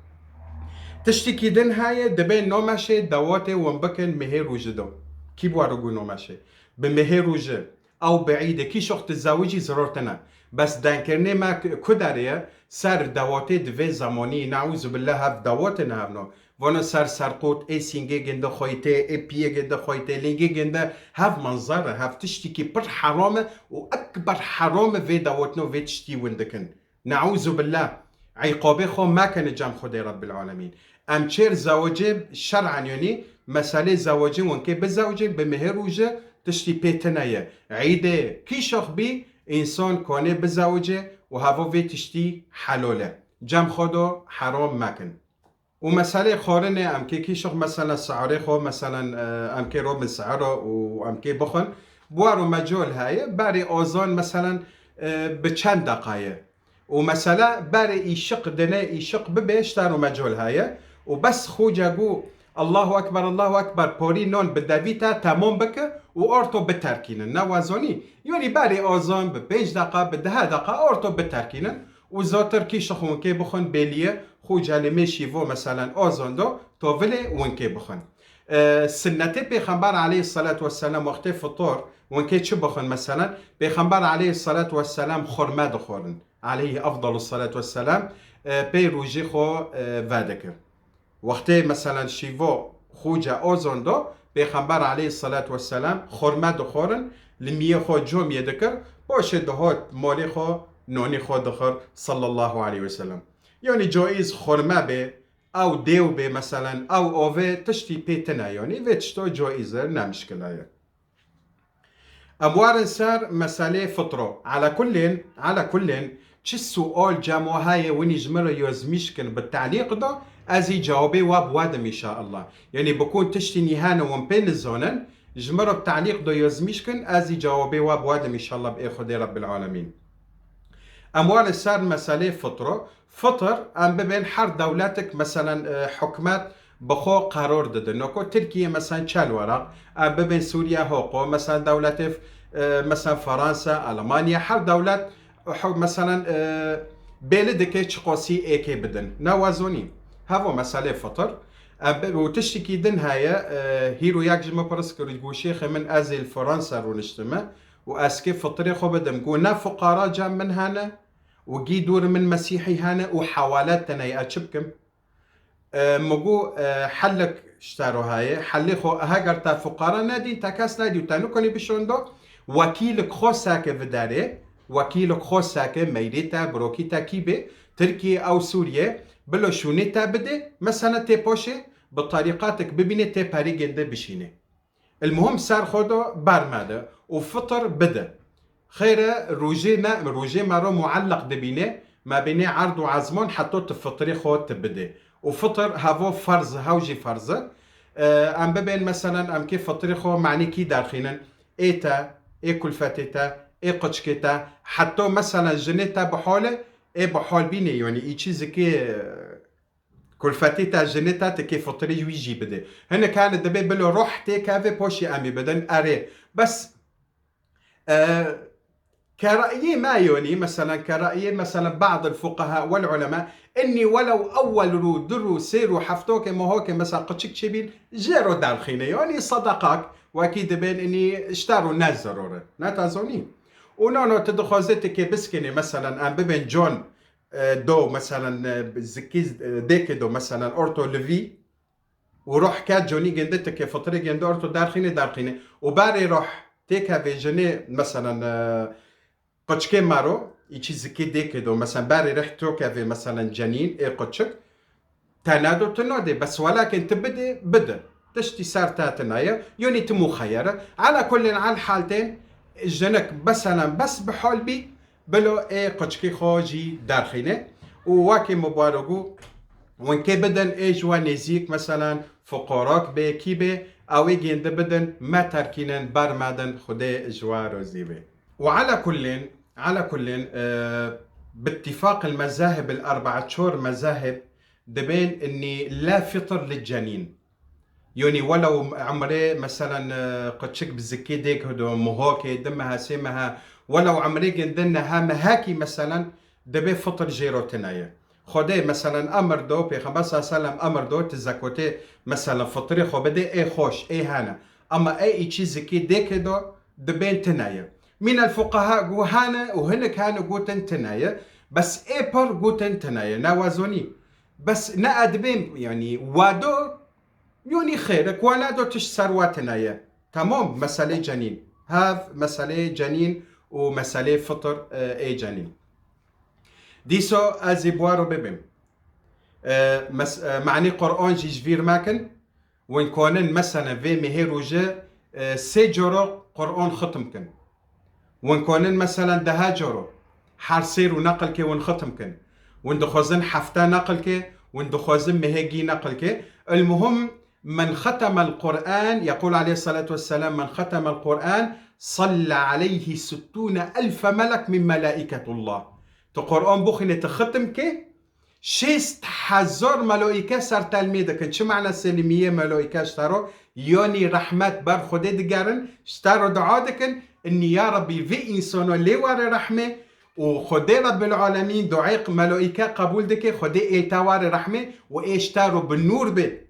Tiştekî din heye, dibê no meşê dawatê win bikin mehê rûjê do. Kî bi waro got no meşê? Bi mehê rûjê, ew bi îdê, kî şox tu zewicî ziror tine. Bes denkirinê me ku-, ku derê ye, ser dawatê di vê zemanî, neûzubillah, hev dawatê ne hevno. Vana ser serqot, ê sîngê ginde xweytê, ê piyê ginde xweytê, lîngê ginde hev manzar e, hev tiştekî pir heram e û ekber heram e vê dawetno vê tiştî win dikin. Neûzubillah. Îqabê xwe mekene cem Xwedê Rebbil Alemîn. Em çêr zewecê şer'en, yanî meselê zewecê winkê bizewicê bi mehê rûje tiştî pê tine ye. Îdê kî şox bî, însan konê bizewicê û heva vê tiştî helal e. Cem xwe do heram mekin. Û meselê xwarinê em kê kî şox, meselen, siharê xwe, meselen, e, em kê robin sihara û em kê bixwin. Bi waro mecol heye, berê azan, meselen, e, bi çend deqa ye. Û mesela berê îşiq dine, îşiq bibe, ji te ro mecol heye. Û bes xuce gu, Allahu Ekber, Allahu Ekber, porî non bi devî te temam bike û orto biterkînin. Ne wazonî? Yanî berê azan bi pênc deqa, bi deh deqa orto biterkînin. Û zatir kî şixwinkê bixwin bêliye, xû celimê şîvo, meselen, ozon do, to vilê winkê bixwin. E, sinnetê Pêxember aleyhissalatu vesselam wextê fitor, winkê çi bixwin, meselen, Pêxember aleyhissalatu vesselam xurme dixwarin. Aleyhi afdalu salatu vesselam, e, pê rûjî xwe, e, vedikir. Wextê, meselen, şîvo xûce ozon do, Pêxember aleyhissalatu vesselam xurme dixwarin, li miyê xwe comiyê dikir, paşê dihot malê xwe, nonê xwe dixwir, sallallahu aleyhi ve sellem. Yanî caiz xurme bê, ew dêw bê, meselen, ew ovê tiştî pê tine, yanî vê tişto caiz e, ne mişkile ye. Em werin ser meselê fitro. Ala kullên, ala kullên, çi sual cem we heye, winî ji min re yozmîş kin bi telîq de, ez î cewabê we bi we dim, înşaallah. Yanî bikun tiştî nîhane wan pê nizanin, ji min re bi telîq de yozmîş kin, ez î cewabê we bi we dim, înşaallah, bi ê Xwedê Rebbil Alemîn. Em werin ser meselê fitro. Fitir, em bibên her dewletik, meselen, e, hikûmet bi xwe qeror didin. Weko Tirkiye, meselen, çel weraq, em bibên Sûriye hoqo, meselen, dewletê, e, meselen, Fransa, Almanya, her dewlet, e, huk-, meselen, e, bêli dike çiqasî êkê bidin. Ne wazonî. Hevo meselê fitir. Em bi-, û tiştekî din heye, e, hîro yek ji min pirs kir, got, Şêxê min, ez ê li Fransa rûniştime û ez kê fitirê xwe bidim. Got, ne fuqara cem min hene, û gî dûr min mesîhî hene û hewalet tine ye, ez çi bikim? E, min got, e, helek ji te re heye, helê xwe, heger te fuqara nedî, te kes nedî û te nikonî bişon do, wekîlik xwe seke viderê, wekîlik xwe seke, meyrê te, birokî te kî bê, Tirkiye ew Sûriye, bilo şûnê te bide, mesela tê paşê bi terîqatek bibîne, tê perê gende bişîne. El muhim ser xwe de bermede û fitir bide. Xêr e, rojê ne, rojê me re muelleq dibîne, me bîne erd û ezman heto tu fitirê xwe tu bidê. Û fitir hevo ferz e, hew jî ferz e. E, em bibên, meselen, em kê fitirê xwe manî kî derxînin? Ê te, ê kulfetê te, ê quçikê te, heto, meselen, jinê te bi hol e, ê bi hol bîne, yanî îçî zikê, e, kulfetê te, jinê te, tu kê fitirê wî jî bidê. Hinek hene dibê bilo roh têkeve, paşê em ê bidin. Erê, bes, e, ke rayê me, yanî, meselen, ke rayê, meselen, ba'd el fuqaha wel ulema, innî welew ewwel rû, du rû, sê rû, heftokê, mohokê, mesela, quçik çêbîn, jê ro derxîne. Yanî, sadaqak, wekî dibên, innî, ji te ro ne zeror e. Ne te zonî? Û nano, tu dixwazê tu kê biskênê, meselen, em bibên con, e, do, meselen, e, zikî, e, dêkê do, meselen, orto li vî û roh ke conî gende, tikê fitirê gende, orto derxîne, derxîne. Û berê roh têkevê jinê, meselen, e, quçikê mero, îçî zikî dêkê do, meselen, berê reh tokevê, meselen, cenîn, ê quçik, Te nedo, tu nadê, bes welakin tu bidê, bide. Tiştî ser te tinaye, yonî tu muxeyyer e. Ala kullin, al haltên, jinik, meselen, bes bi hal bî, Bilo ê quçikê xwe jî derxîne û wekî min baro got, winkê bidin ê ji we nêzîk, meselen, fuqarak bê, kî bê, ew ê gêndi bidin, me terkînin, ber me din, Xwedê ji we rozî be. Û ala kullin, ala kullin, e, bi ittifaq el mezahib el erba'a, çor mezahib dibên innî la fitr li cenîn. Yonî welew emrê, meselen, e, quçik bi zikê dêk do, mihokê, di meha, sê meha, welew emrê gindin neha mehakî, meselen, dibê fitr jê ro tine ye. Xwedê, meselen, emir do, Pêxember sallallahu aleyhi ve sellem emir do, ti zekotê, meselen, fitrê xwe bidê, ê xweş, ê hene. Ama ê îçî zikê dêkê do, dibên tine ye. Mînel fuqaha gu hene û hinek hene gotin tine ye. Bes ê pir gotin tine ye. Ne wazonî. Bes ne edibên, yanî, wado, yanî, xêr, ku wana do tişt ser wa tine ye. Tamam, meselê cenîn. Hev, meselê cenîn û meselê fitr, e, ê cenîn. Dîso ez ê bi we ro bibim. E, mes-, e, manî Qur'an jî ji vîr mekin. Win konin, meselen, vê mehê rûje, e, sê coro Qur'an xitim kin. Win konin, meselen, deha coro. Her sêr û neqilkê win xitim kin. Win dixwazin hefte neqilkê, win dixwazin mehê gî neqilkê. El muhim, men xetemel Qur'an, yequl aleyhissalatu vesselam, men xetemel Qur'an, salla aleyhi sittûne elfe melek min melaiketullah. Tu Qur'an bixwîne, tu xitim ke, şêst hezar melaîke ser te li mê dikin. Çi mana selimiyê melaîke ji te ro? Yanî rehmet ber Xwedê digerin, ji te ro dua dikin, innî ya Rebbî vê însano lê were rehmê û Xwedê Rebbil Alemîn duayê melaîke qebûl dike, Xwedê ê te were rehmê û ê ji te ro bi nûr bê.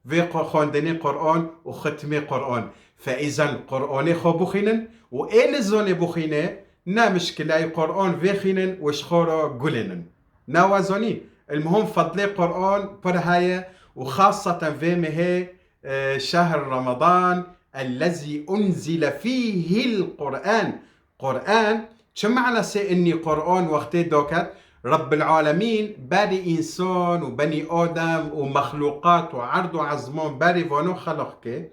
Vê xwe xwendinê Qur'an û xitmê Qur'an. Feîzen Qur'anê xwe bixwînin û ê nizanê bixwîne, ne mişkileyê Qur'an vêxînin û ji xwe re gulênin. Ne wazanî, el muhim fedlê Qur'an pir heye û xaseten vê mehê, e, şehr Ramadan, ellezî unzile fîhil Qur'an. Qur'an, çi manasê innî Qur'an wextê doket, Rabbil Alemîn berî însan û benî Adem û mexluqat û erd û ezman berî vano xelq ke,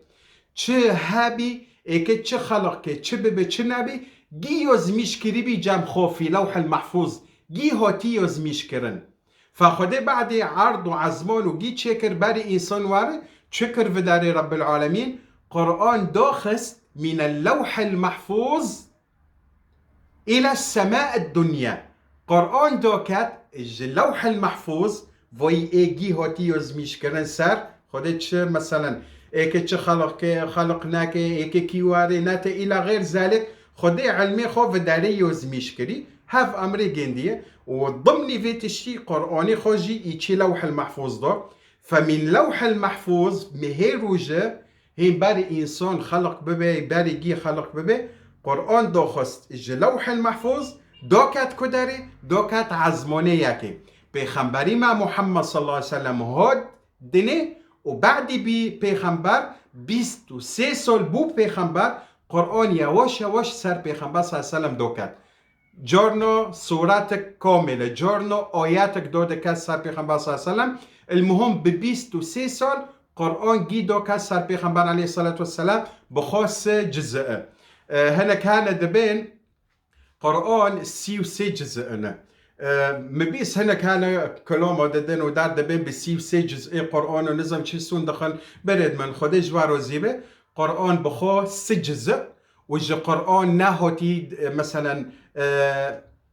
çi hebî, êke çi xelq ke, çi bibe, çi nebî, gî yo zimîş kirîbî cem xo fî Lewhil Mehfûz, gî hatî yo zimîş kirin. Fe Xwedê badê erd û ezman û gî çêkir berî însan were, çi kir vidarê Rabbil Alemîn? Qur'an doxist mîne Lewhil Mehfûz île semaid dunya. Qur'an doket ji Lewhil Mehfûz, voyî ê gî hatî yo zimîş kirin ser, Xwedê çi, meselen, êke çi xelq ke, xelq neke, êke kî ware, nete îla xêr zalik, Xwedê ilmê xwe vidarê yo zimîş kirî, hev emrê gêndiye û dimnî vê tiştî Qur'anê xwe jî îçî Lewhil Mehfûz do. Fe mîn Lewhil Mehfûz mehê rûje hîn berî însan xelq bibe, berî gî xelq bibe, Qur'an doxist ji Lewhil Mehfûz, doket ku derê, doket ezmanê yekê. Pêxemberî me Muhammed sallallahu aleyhi ve sellem hot dinê û badî bî pêxember, bîst û sê sal bû pêxember, Qur'an yewaş yewaş ser pêxember sallallahu aleyhi ve sellem doket. Carno sûretek kamile, carno ayetek do diket ser Pêxember sallallahu aleyhi ve sellem. El muhim bi bîst û sê sal Qur'an gî doket ser Pêxember aleyhissalatu vesselam, bi xwe sê cizî. E, hinek hene dibên Qur'an sî û sê cizî ne. E, mi bîst hinek hene kilama didin û der dibên bi sî û sê cizî Qur'an û nizam çi sûn dixin, berêd min, Xwedê ji we rozî be. Qur'an bi xwe sê cizî û ji Qur'an nehotî, e, meselen, e,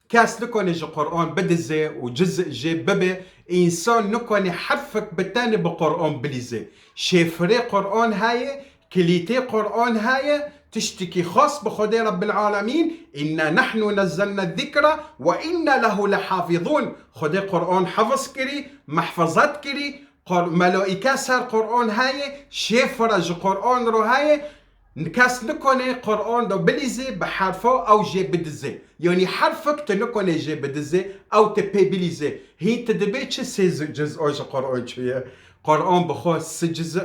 kes nikone ji Qur'an bidize û ciz jê bibe. Însan nikone herfek bi tenê bi Qur'an bilîze. Şifrê Qur'an heye, kilîtê Qur'an heye, tiştekî xas bi Xwedê Rebbil Alemîn, "Inna nahnu nezzelna zikra ve inna lehu lehafizun." Xwedê Qur'an hefiz kirî, mehfezet kirî, Qur-, melaîke ser Qur'an heye, şifre ji Qur'an re heye, kes nikone Qur'an de bilîze bi herfa ew jê bidize. Yanî herfek tu nikone jê bidize, ew te pê bilîze. Hîn tu dibê çi sê zi-, ciz'a ji Qur'an çûye? Qur'an bi xwe sê cizî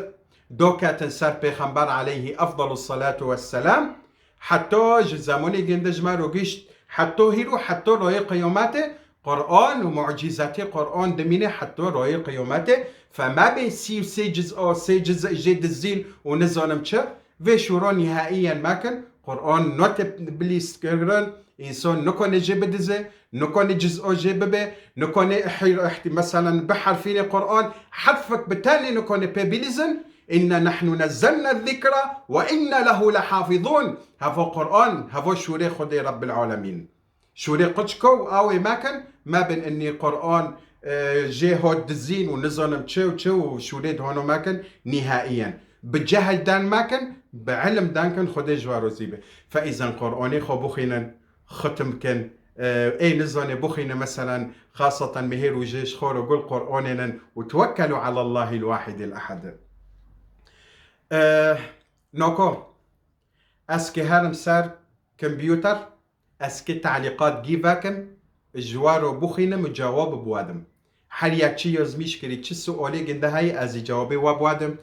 doketin ser Pêxember aleyhî efdalu salatu vesselam. Heta ji zemanê gênde ji me ro gişt, heta hîro, heta royê qiyametê, Qur'an û mucîzetê Qur'an dimîne heta royê qiyametê. Fe mebê sî û sê ciz'a, sê cizî jê dizîn û nizanim çi. Vê şûro nihaiyen mekin Quran note bi lîst kirin, însan nikane jê bidize, nikane ciz'o jê bibe, nikane ihir-, ihti-, meselen biherfîne Quran, herfek bi tenê nikane pê bilîzin. Inna nahnu nazzalna zikra ve inna lehu lehafizun. Heva Quran, heva şûrê Xwedê Rabbil Alemîn. Şûrê quçko û awê mekin, mebin innî Quran, e, jê hot dizîn û nizanim çi û çi û şûrê dihano mekin, nîhaiyen. Bi cehil dan mekin, bi ilim dan kin, Xwedê ji we rozî be. Feîzen Quranê xwe bixwînin, xitim kin, e, ê nizane bixwîne, meselen, xaseten mehê rûjê ji xwe re gul Quranênin û twekkelu alallahîl wahidîl ehedi. E, noko, ez ki herim ser kompyuter, ez ki talîqat gî vekim, ji we re bixwînim û cewab bi we dim. Her yek çi yazmîş kirî, çi sualê ginde heye, ez ê cewabê we bi we dim.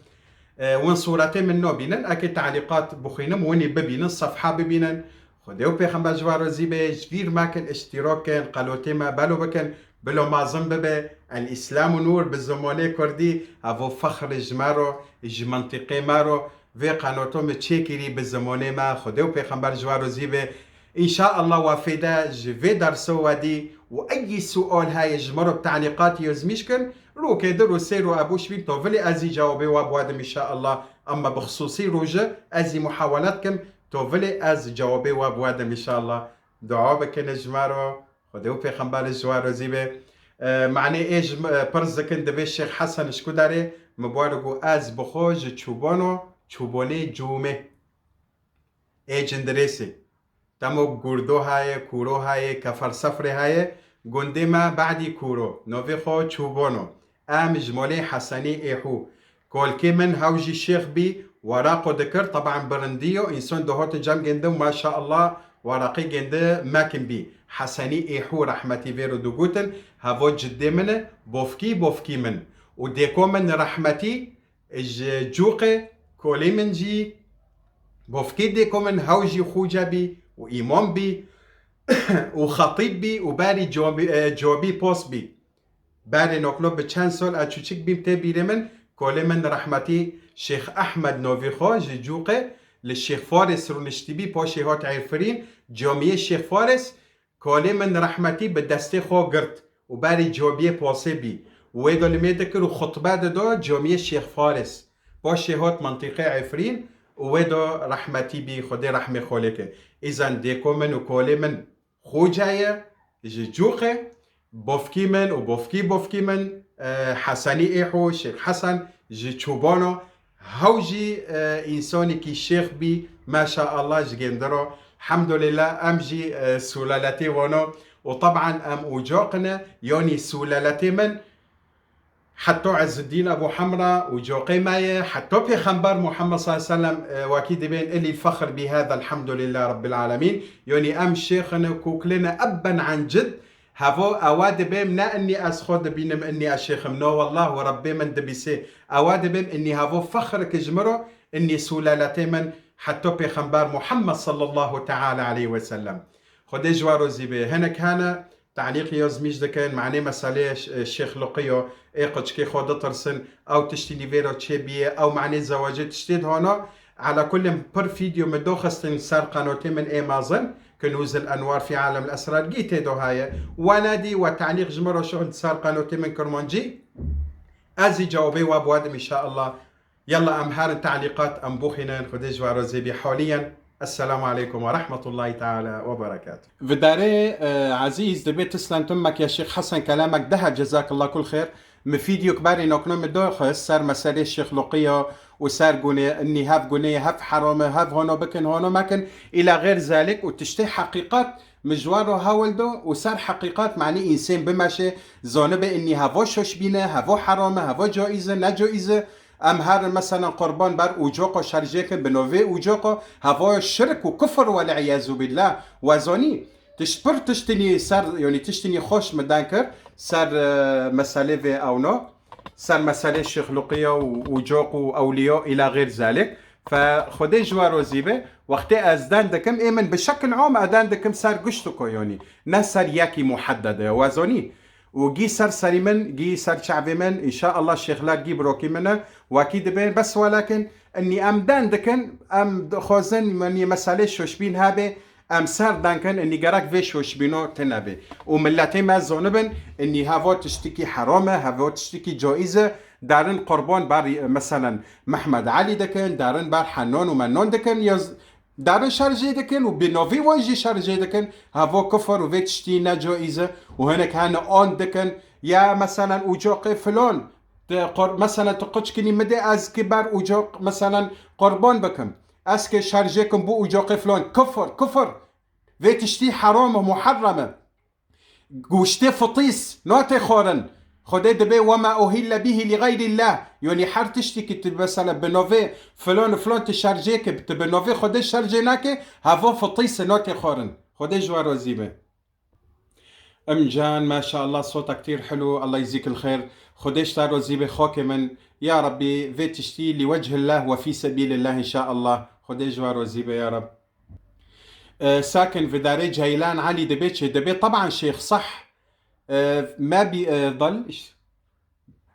E, win sûretê min nabînin, eke talîqat bixwînim, winî bibînin, sefha bibînin. Xwedê û Pêxember ji we razî be, ji vîr mekin, îştîrak kin, qelotê me belo bikin, bilo mezin bibe. El Îslamu Nûr bi zimanê kurdî, evo fexr ji me ro, ji mintîqê me ro, vê qenoto min çêkirî bi zimanê me, Xwedê û Pêxember ji we razî be. Înşaallah we fêde ji vê derso we dî û eyî sual heye ji me re bi talîqatî yazmîş kin, rokê di rû sê rû ebûş bîn to vilê ez î cewabê we bi we dim înşaallah. Ema bi xisûsî rû ji ez î muhawelet kim to vilê ez cewabê we bi we dim înşaallah. Dua bikine ji me re, Xwedê û Pêxember ji we razî be. E, manê ê ji me, e, pirs dikin dibê Şêx Hesen ji ku derê, min bi we re got ez bi xwe ji Çûbano, Çûbonê Cûmê. Ê Cindirêsê. Temo Gurdo haye, Kûro haye, Kefer Sefrê haye, gundê me Badî Kûro, novê xwe Çûbono. Em ji molê Hesenî Êhû. Kolkê min hew jî şêx bî, weraqo dikir, teban birindî yo, însan dihotin cem gindi, maşaallah, weraqê gindi mekin bî. Hesenî Êhû rehmetî vê ro digotin, hevo ciddê min e, bofkî, bofkî min. Û dêko min rehmetî, ji Cûqê, kolê min jî, bofkê dêko min hew jî xûce bî û îmam bî û xetîb bî û berî cobî, e, cobî post bî. Berê noklo bi çend sal ez çûçik bîm tê bîrê min, kolê min rehmetî Şêx Ehmed novî xwe ji Cûqê li Şêx Faris rûniştî bî, paşê hat Êfirîn, camiyê Şêx Faris, Kolê min rehmetî bi destê xwe girt û berî camiyê posê bî. Wê do limê dikir û xutbe dido camiyê Şêx Faris. Paşê hot mintîqê Efrîn û wê do rehmetî bî, Xwedê rehmê xwe lê ke. Îzen dêko min û kolê min Xoce ye, ji Cûqê, bofkî min û bofkî bofkî min, e, Hesenî Êho, Şêx Hesen, ji Çûbano, Hew jî, e, însanekî şêx bî, maşaallah ji gêndiro. Hemdulillah, em jî, e, sûleletê wano. Û teban em ocaqine, yanî sûleletê min, heta Izzuddîn Ebu Hemra ocaqê me ye, heta Pêxember Muhammed sallallahu aleyhi ve sellem, e, wekî dibên ilî fexr bî hada, elhamdulillah Rabbil alemîn. Yanî em şêxine, koklêne, ebben an cid, Hevo ewa dibêm, ne innî ez xwe dibînim, innî ez şêxim. No, wallah û Rebbê min dibîsê. Ewa dibêm, innî hevo fexr ki ji min ro, innî sûleletê min heta Pêxember Muhammed sallallahu teala aleyhi ve sellem. Xwedê ji we rozî bê. Hinek hene, talîq yazmîş dikin, manê meselê ş-, Şêx Luqiyo, ê quçikê xwe ditirsin, ew tiştî nîvê ro çêbîye, ew manê zewacê tiştê dihana. Ala kullin pir fîdyo min doxistin ser qenotê min ê mezin. Kunûzil Enwar fî Alemil Esrar gî tê do haye. Wenedî we talîq ji min re şon ser qenotê min Kirmancî. Ez jî cewabê we bi we dim înşaallah. Yalla em herin talîqat em bixwînin. Xwedê ji we re zêbî haliyen. Esselamu aleykum ve rahmetullahi teala ve berekatuh. Vidarê, e, ezîz, dibê tislen tim mek ya Şêx Hesen kelemek dehe, cezakallah kul xêr. Mi fîdyok berî nokno mi doxist ser meselê Şêx Luqiya û ser gunê, innî hev gunê, hev heram e, hev hono bikin, hono mekin, îla xêr zelik û tiştê heqîqat mi ji wan re hewil do û ser heqîqat, manî însên bimeşe, zanibe innî hevo şoş bîne, hevo heram e, hevo caiz e, ne caiz e. Em herin meselan qurban ber ucoqo şerjêkin, bi novê ucoqo, hevo şirk û kufr, wel iyazu billah. We zanî, Tişt pir tiştinî ser, yanî tiştinî xweş mi den kir ser, e, meselê vê ewno, ser meselê Şêx Luqiya û, û coq û ewliya îla xêr zalik. Fe Xwedê ji we rozî be. Wextê ez den dikim, ê min bi şekil am e den dikim ser giştiko, yanî ne ser yekî muheddede ya. We zanî, û gî ser serî min, gî ser çavê min, înşaallah şêxler gî birokî min e, wekî dibên, bes welakin, innî em den dikin, em dixwazin, yanî meselê şoşbîn hebe, em ser den kin, innî gerek vê şoşbîno tine be. Û milletê me zonibin, innî heva tiştikî heram e, heva tiştikî caiz e, derin qurban ber, meselen, Mehmed Elî dikin, derin ber Hennan û Mennan dikin, ya z-, derin şerjê dikin û bi navî wan jî şerjê dikin, heva kufr û vê tiştî ne caiz e û hinek hene an dikin, ya meselen ocaqê filan, tu qor-, meselen tu quçkinî midê ez ki ber ocaq, meselen qurban bikim. Ez ki şerjê kim bu ocaqê filan, kufr, kufr. Vê tiştî heram e, muherrem e. Goştê fitîs, nate xwarin. Xwedê dibê "Wema uhille bihi li gayrillah." Yanî her tiştî ki tu mesela bi navê filan û filan tu şerjê ke, tu bi navê Xwedê şerjê nake, heva fitîs e, nate xwarin. Xwedê ji we razî be. Emcan, maşallah, sota ktir helu, Allah yeczik el xeyr. Xwedê ji te razî be, xakê min. Ya Rabbî, vê tiştî li wechillah ve fî sebîlillah înşaallah. Xwedê ji we razî be, ya Rab. E, sakin, vidarê Ceylan Elî dibê çê dibê. Taban şêx, sah. E, ma bi, e, dal, iş-,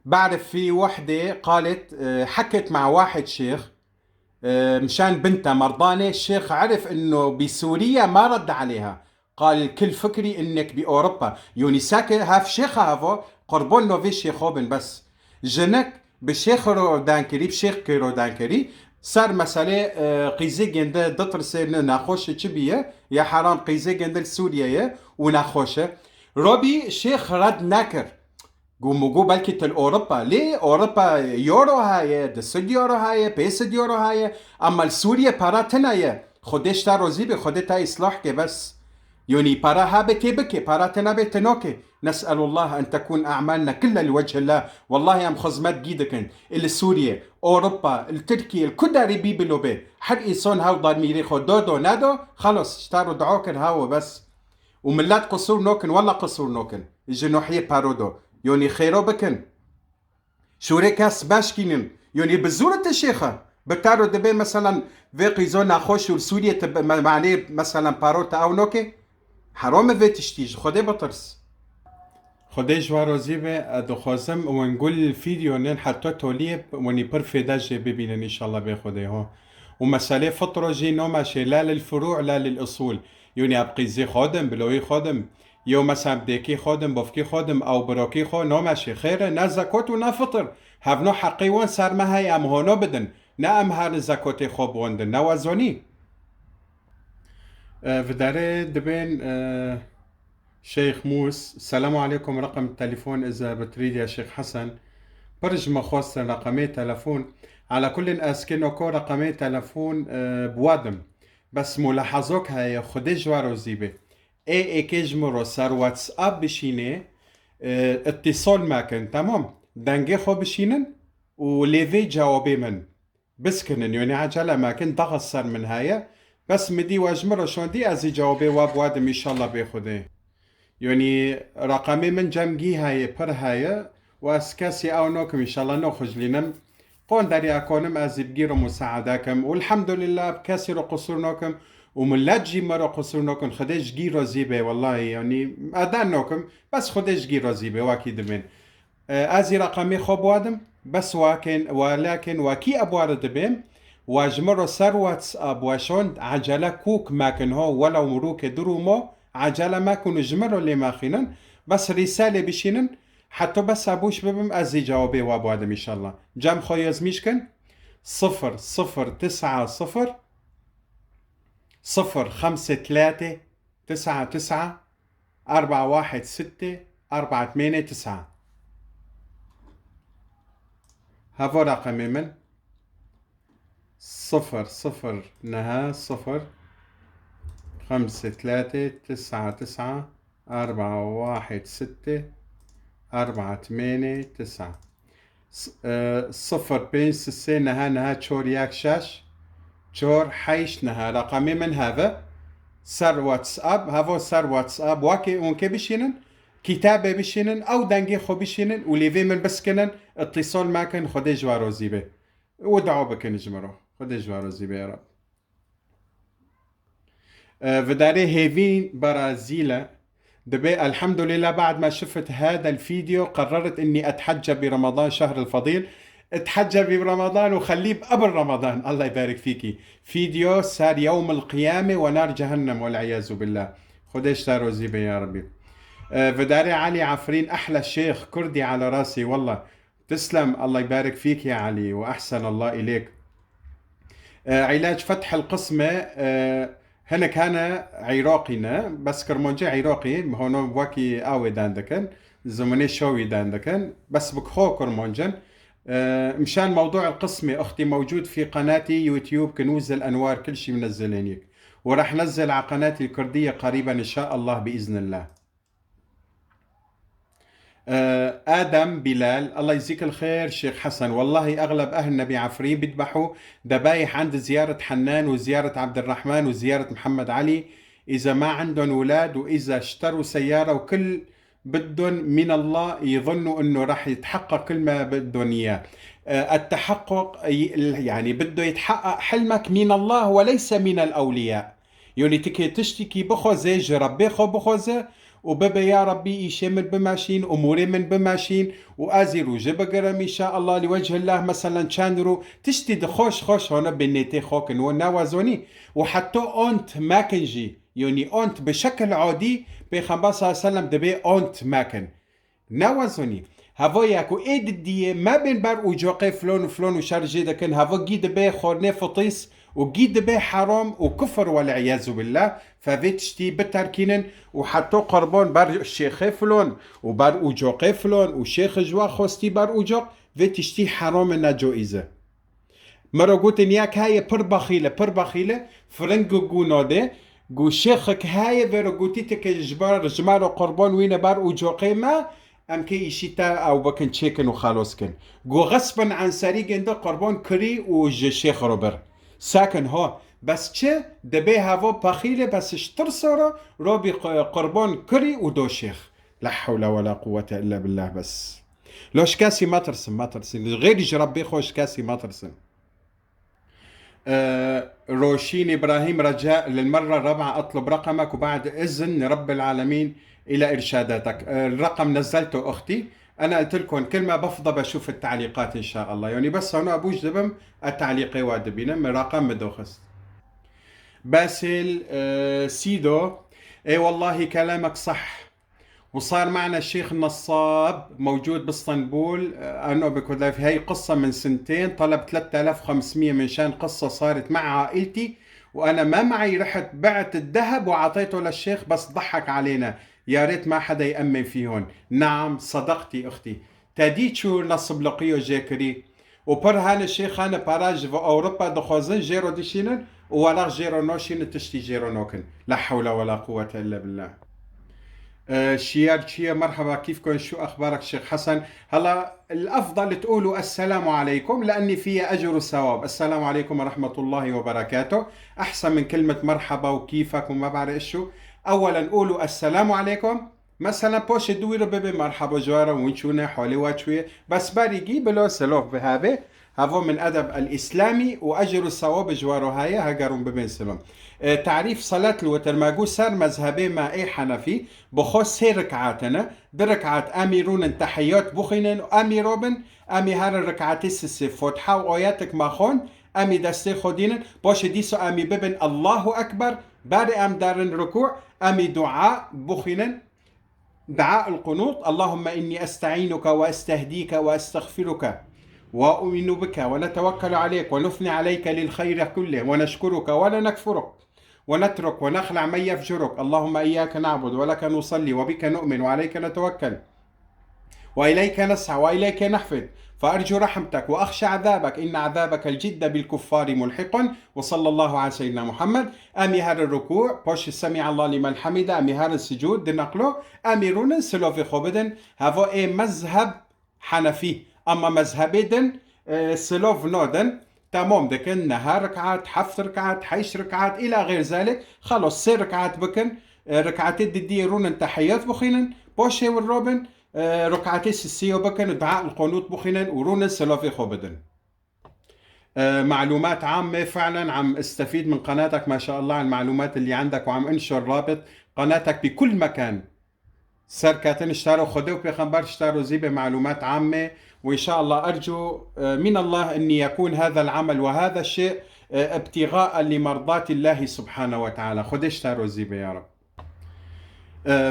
بعرف في وحدة قالت، آه، حكت مع واحد شيخ، آه، مشان بنتها مرضانة. الشيخ عرف إنه بسوريا ما رد عليها، قال: "الكل فكري إنك بأوروبا." Yanî sake haf şêxa hava qurban novê şêxo bin bes. Jinik bi şêx ro dankirî, bi şêx kê ro dankirî, ser meselê, e, qîzê gênde ditirse ne nexweş e, çi biye, ya heram qîzê gênde li Sûriye ye û nexweş e. Robî şêx red nekir. Got, min got belkî til Ewropa. Lê Ewropa euro heye, du sed euro heye, pênc sed euro heye. Ama li Sûriye para tine ye. Xwedê ji te rozî be, Xwedê te îslah ke bes. Yanî para habe tê bike, para tine be tê nake. Nes'elullah en tekun a'malna kulle li wechillah. Wellahî em xizmet gî dikin. Li Sûriye, Ewropa, li Tirkiye, li ku derê bî bilo be. Her însan hew darmîrê xwe do do nedo, xelas, ji te re dua kir, hawo bes. Û millet qisûr nokin, wela qisûr nokin. Ji nohiyê paro do. Yanî xêro bikin. Şûrê kes beşkînin. Yanî bi zûr te şêxe. Bi te re dibê, meselan, vê qîzo nexweş û li Sûriye te bi, me-, manê, meselan, paro te ew noke. Heram e vê tiştî, ji Xwedê bitirs. Xwedê ji we rozî be, ez dixwazim wen gul fîdyonin heta toliyê wenî pir fêde jê bibînin, înşallah bê Xwedê ho. Û meselê fitro jî nomeşê, la lil furû la lil usûl. Yanî ev qîzê xwe dim, biloyî xwe dim. Yew mesela dêkî xwe dim, bofkî xwe dim, ew birokî xwe nomeşê. Xêr e, ne zekot û ne fitir. Hevno heqê wan ser me heye, em hono bidin. Ne em herin zekotê xwe biwendin. Ne we zonî. E, vidarê dibên, e, Şeyh Mus, selamu aleykum, raqem telefon ize bitrîdiya Şeyh Hasan. Pir ji me xwestin raqemê telefon. Ala kullin ez kê noko raqemê telefon, e, biwadim. Bes mulahazok heye, Xwedê ji we rozî be. Ê êkê ji min ro ser WhatsApp bişînê, e, îtîsol mekin, temam. Dengê xwe bişînin û lê vê cewabê min. Biskinin, yonî ecele mekin, daxist ser min heye. Bes mi dî we ji min re şandî, ez ê cewabê we biwadim, înşallah bê Xwedê. Yonî raqemê min cem gî heye, pir heye. Û ez kesî ew nakim, înşallah naxujlînim. Qon derya konim, ez ê bigîrim û saede kim. Û elhamdulillah, bi kesî re qisûr nakim. Û millet jî me re qisûr nakin. Xwedê ji gî razî be, wellahî, yanî, eden nakim. Bes Xwedê ji gî razî be, wekî dibên. E, ez ê reqemê xwe biwadim, bes wakin, welakin wekî ebware dibêm, wa ji min re ser WhatsApp weşand, ecele kûk mekin ho, welew mirûke du rûmo, ecele mekin û ji min re lê mexînin, bes rîsalê bişînin, heta bes ebûş bibim, ez ê cewabê we biwadim înşallah. Cem xwe yazmîş kin, sifir sifir tisa sifir, sifir xemse tlatê, tisa tisa, erba wahid sitte, erba tmêne tisa. Heva reqemê min, sifir sifir neha sifir xemse tlatê tisa tisa erba wahid sitte erba tmêne tisa. S-, e, sifir pênc sisê neha neha çor yek şeş çor heşt neha. Reqemê min heve. Ser WhatsApp, heva ser WhatsApp, wekê onkê bişînin, kîtabê bişînin, ew dengê xwe bişînin û lêvê min biskinin, îtîsol mekin, Xwedê ji we rozî be. Û dua bikin ji min re. Xwedê ji we rozî be, ya Rab. E, vidarê Hêvîn Berazîl e. دبي، الحمد لله، بعد ما شفت هذا الفيديو قررت إني أتحجى برمضان، شهر الفضيل. اتحجبي برمضان وخليه بقبل رمضان. الله يبارك فيكي. فيديو سار يوم القيامة ونار جهنم والعياذ بالله. خديش تارو زيبة يا ربي. آه، فداري علي عفرين، أحلى شيخ كردي على راسي والله. تسلم، الله يبارك فيك يا علي، وأحسن الله إليك. آه، علاج فتح القسمة، آه، هنك هنا عراقي نا، بس كرمونجي عراقي، هونو واكي آوي داندكن، زمني شوي داندكن، بس بكخو كرمونجن. آه، مشان موضوع القسمة، أختي، موجود في قناتي يوتيوب كنوز الأنوار، كل شي منزلينيك. وراح نزل على قناتي الكردية قريبًا إن شاء الله بإذن الله. آه، آدم بلال، الله يجزيك الخير شيخ حسن. والله أغلب أهلنا بعفرين بيذبحوا ذبايح عند زيارة حنان وزيارة عبد الرحمن وزيارة محمد علي، إذا ما عندهم ولاد وإذا اشتروا سيارة وكل بدهم من الله يظنوا إنه راح يتحقق كل ما بدهم إياه. آه، التحقق ي-، يعني بده يتحقق حلمك من الله وليس من الأولياء. یعنی تکێ تشتێکی بخوازێ، ji Rebbê xwe bixwaze û bibe ya Rebbî îşê min bimeşîn, umûrê min bimeşîn û ez ê rojê bigirim înşaallah li wechillah, meselen çend rû tiştî di xweş xweş hane bi nêtê xwe kin û newazonî û heta ont mekin jî, yonî ont bi şekil adî Pêxember sallallahu aleyhi ve sellem dibê ont mekin. Newazonî. Heva ya ku ê didiyê me bên ber û coqê flon û flon û şer jê dikin, heva gî dibe xornê fitîs û gî dibe heram û kufir, wel'iyazu billah, fe vê tiştî biterkînin û heta qurban ber şêxê flon û ber û coqê flon û şêx ji we xwestî ber û coq, vê tiştî heram e, ne caiz e. Mero gotin, yek heye pir bexîl e, pir bexîl e, firing û gû nade, gu şêxik heye, vêro gotî, ti ke ji ber, ji me re qurban wîne ber û coqê me, em kê îşî te ew bikin, çêkin û xelos kin. Gu xesbin enserî ginde qurban kirî û ji şêx re bir. Sakin ho, bes çi? Dibê heva pexîl e, bes ji tirsa re robî q-, qurban kirî û do şêx. La hewle wela quwwete illa billah bes. Lo ji kesî metirsin, metirsin. Xêrî ji Rebbê xwe ji kesî metirsin. Ee, Roşîn Îbrahîm, رجاء للمرة الرابعة أطلب رقمك وبعد إذن رب العالمين إلى إرشاداتك. Ee, الرقم نزلته أختي. أنا قلت لكم كل ما بفضى بشوف التعليقات إن شاء الله. يعني بس هون أبوش دبم التعليق وادبينم رقم مدوخست. باسل، آه، سيدو. اي والله كلامك صح. وصار معنا الشيخ نصاب موجود باسطنبول، آه، انه بكرداف. هاي قصة من سنتين، طلب ثلاثة آلاف وخمسمية من شان قصة صارت مع عائلتي، وانا ما معي، رحت بعت الذهب وعطيته للشيخ بس ضحك علينا. يا ريت ما حدا يأمن فيهم. نعم، صدقتي أختي. Te dî çû nasibleqiyo jê kirî û pir hene şêxane para ji vi Ewropa dixwazin jê re dişînin û welaq jê re noşînin, tiştî jê re nokin. La hewle wela quwwete illa billah. Ee, Şiyar Çiye, merhaba, kîfkon, şu axbarak Şêx Hesen? Hela الأفضل تقولوا السلام عليكم لأني فيها أجر وثواب. السلام عليكم ورحمة الله وبركاته. أحسن من كلمة مرحبا وكيفك وما بعرف إيش شو. أولا قولوا السلام عليكم. Meselen, poşê dû wî re bibê merheba ji we re, win çûne, holê we çûye. Bes berî gî bilo silav bihebe. Havo min edeb el-îslamî û ecr û sewab ji we re heye, heger hûn bibên silav. E, tarîf salat li witir me got ser mezhebê me ê henefî, bi xwe sê rikatine. Du rikat em ê rûnin tehiyat bixwînin û em ê robin, em ê herin rikatê sisê, fotiha û ayetek me xwend, em ê destê xwe dînin, paşê dîsa em ê bibin Allahu Ekber, berê em derin rukû, em ê dua bixwînin. دعاء القنوط: اللهم إني أستعينك وأستهديك وأستغفرك وأؤمن بك ونتوكل عليك ونثني عليك للخير كله ونشكرك ولا نكفرك ونترك ونخلع من يفجرك. اللهم إياك نعبد ولك نصلي وبك نؤمن وعليك نتوكل وإليك نسعى وإليك نحفد، فأرجو رحمتك وأخشى عذابك، إن عذابك الجد بالكفار ملحق. وصلى الله على سيدنا محمد. Em ê herin rukû, paşê سمع الله لمن حمده, em ê herin sicûd, di neqlo, em ê rûnin silovê xwe bidin. Heva ê mezheb henefî, ama mezhebê din, e, silov nadin. Temam dikin, neh rikat, heft rikat, heşt rikat, îla xêr zalik, xelos sê rikat bikin, e, rikatê didiyê rûnin tehiyat bixwînin, paşê wir robin, e, rikatê sisiyo bikin, dua el qunût bixwînin û rûnin silovê xwe bidin. E, معلومات عامة، فعلًا عم استفيد من قناتك، ما شاء الله على المعلومات اللي عندك، وعم انشر رابط قناتك بكل مكان. سەرکەتن شتارۆ خودێ و پێخەمبەر شتارۆ زیبێ معلومات عامێ. وإن شاء الله أرجو من الله أن يكون هذا العمل وهذا الشيء ابتغاء لمرضاة الله سبحانه وتعالى. خودێ شتارۆ زیبێ يا رب.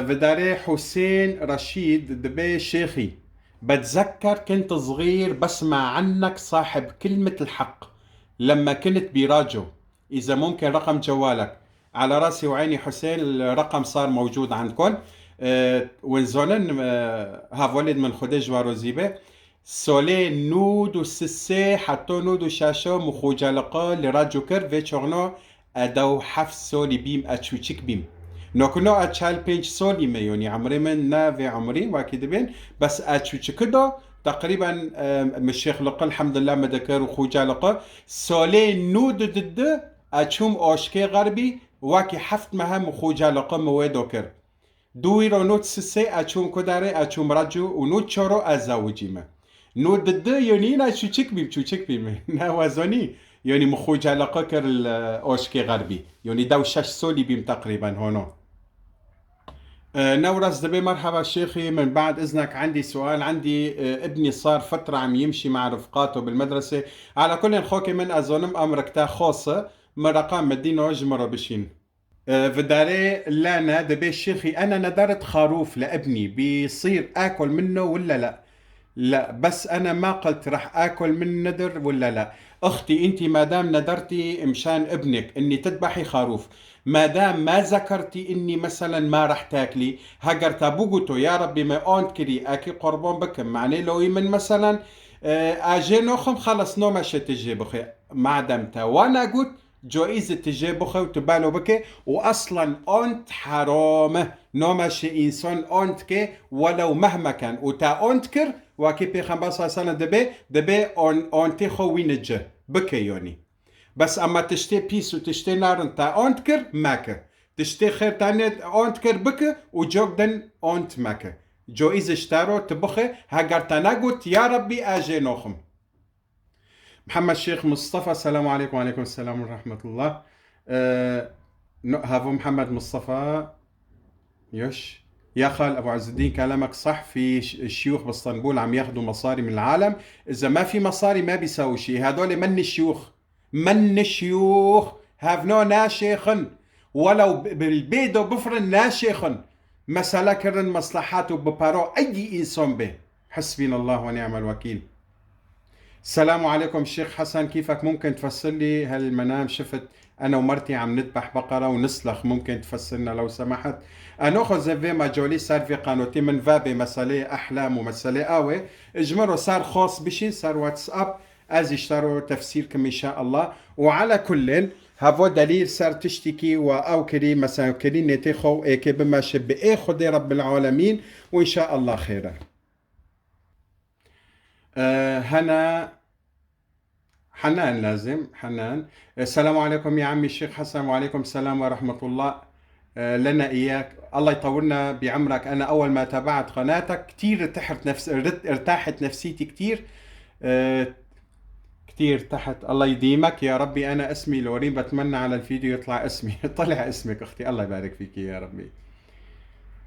Vidarê Husên Reşîd dibê şêxî. بتذكر كنت صغير بسمع عنك صاحب كلمة الحق لما كنت براجو. إذا ممكن رقم جوالك. على راسي وعيني حسين، الرقم صار موجود عندكم. Win zonin, hevalên min Xwedê ji we rozî be. Solê nûd û sisê heto nûd û şeşo mixûcaliqo li Raco kir, vê çaxno e dew heft solî bîm, e çûçik bîm. Nokino e çel pênc solî me, yonî emrê min ne vê emrî wekî dibên, bes e çûçiki do, teqrîben, e, min şêxliqi elhamdulillah min dikir û xûcaliqi. Solê nûd û didi e çûm oşkê xerbî, wekî heft mehe mixûcaliqi min wê do kir. Dû îro nût sisê e çûm kudarê, e çûm Raco û nût çoro e zawicî me. Nût didi yonî ne çûçik bîm, çûçik bîm. Ne wezonî. Yonî mixûcaliqi kir li oşkê xerbî. Yonî dew şeş solî bîm teqrîben hono. Newres dibê merheba şêxî, min بعد إذنك عندي سؤال، عندي ابني صار فترة عم يمشي مع رفقاته بالمدرسة. على كل xokê min ez zonim emrik te xos e, min reqam min dîno ji min re bişîn. Vidarê Lene dibê şêxî ene nedaret xarûf li ibnî bî sîr akol minno wille le. لا، بس أنا ما قلت رح آكل من ندر ولا لا. أختي، أنتي ما دام ندرتي مشان ابنك إني تذبحي خروف، ما دام ما ذكرتي إني مثلًا ما رح تاكلي، هەگەر te bû goto ya Rebbî me ont kirî, ekî qurban bikim, manê lawî min meselan, e, ajê noxim, xelas nomeşe tu jê bixwe. Madem te wa negot, Caîz e tu jê bixwe û tu belo bike û eslen ont heram e. Nameşe însan ont ke welew mehmeken û te ont kir, wekî Pêxember sallallahu aleyhi ve sellem dibê, dibê on-, ontê xwe wîne ci. Bike yonî. Bes ema tiştê pîs û tiştê narin te ont kir, meke. Tiştê xêr te nê ont kir, bike û cok din ont meke. Caîz e ji te ro tu bixe, heger te negot, ya Rebbî, ez jê noxim. محمد شيخ مصطفى، السلام عليكم. وعليكم السلام ورحمة الله. آه، نو-، هافو محمد مصطفى. يوش. يا خال أبو عز الدين، كلامك صح، في ش-، شيوخ باسطنبول عم ياخدوا مصاري من العالم. إذا ما في مصاري ما بيساووا شي. هدول من شيوخ. من شيوخ. هاف نو ناشيخن. ولو ب-، بالبيدو بفرن ناشيخن. مسألة كرن مصلحات وببارو أي إنسان به. حسبنا الله ونعم الوكيل. السلام عليكم شيخ حسن، كيفك؟ ممكن تفسر لي هالمنام؟ شفت أنا ومرتي عم نذبح بقرة ونسلخ، ممكن تفسرنا لو سمحت؟ Anoxo ze vê macalî ser vê qanotî min vebê meseleyê ehlam û meseleyê awê. Ji min ro ser xas bişîn ser WhatsApp, ez îşte ro tefsîr kim inşallah. Û ala kullin, hevo delîl ser tiştîkî we ew kirî, mesela kirî nêtê xwe û êkê bimeşe bi ê Xwedê Rebbil Alemîn û inşallah xêr e. Ee, hena Hanan lazim, Hanan. Ee, السلام عليكم يا عمي الشيخ حسن. وعليكم السلام ورحمة الله. آه، لنا إياك. الله يطولنا بعمرك. أنا أول ما تابعت قناتك كتير ارتحت نفس-، ارت-، ارتاحت نفسيتي كتير. آه، كتير ارتحت. الله يديمك يا ربي. أنا اسمي لورين، بتمنى على الفيديو يطلع اسمي. طلع اسمك أختي، الله يبارك فيكي يا ربي.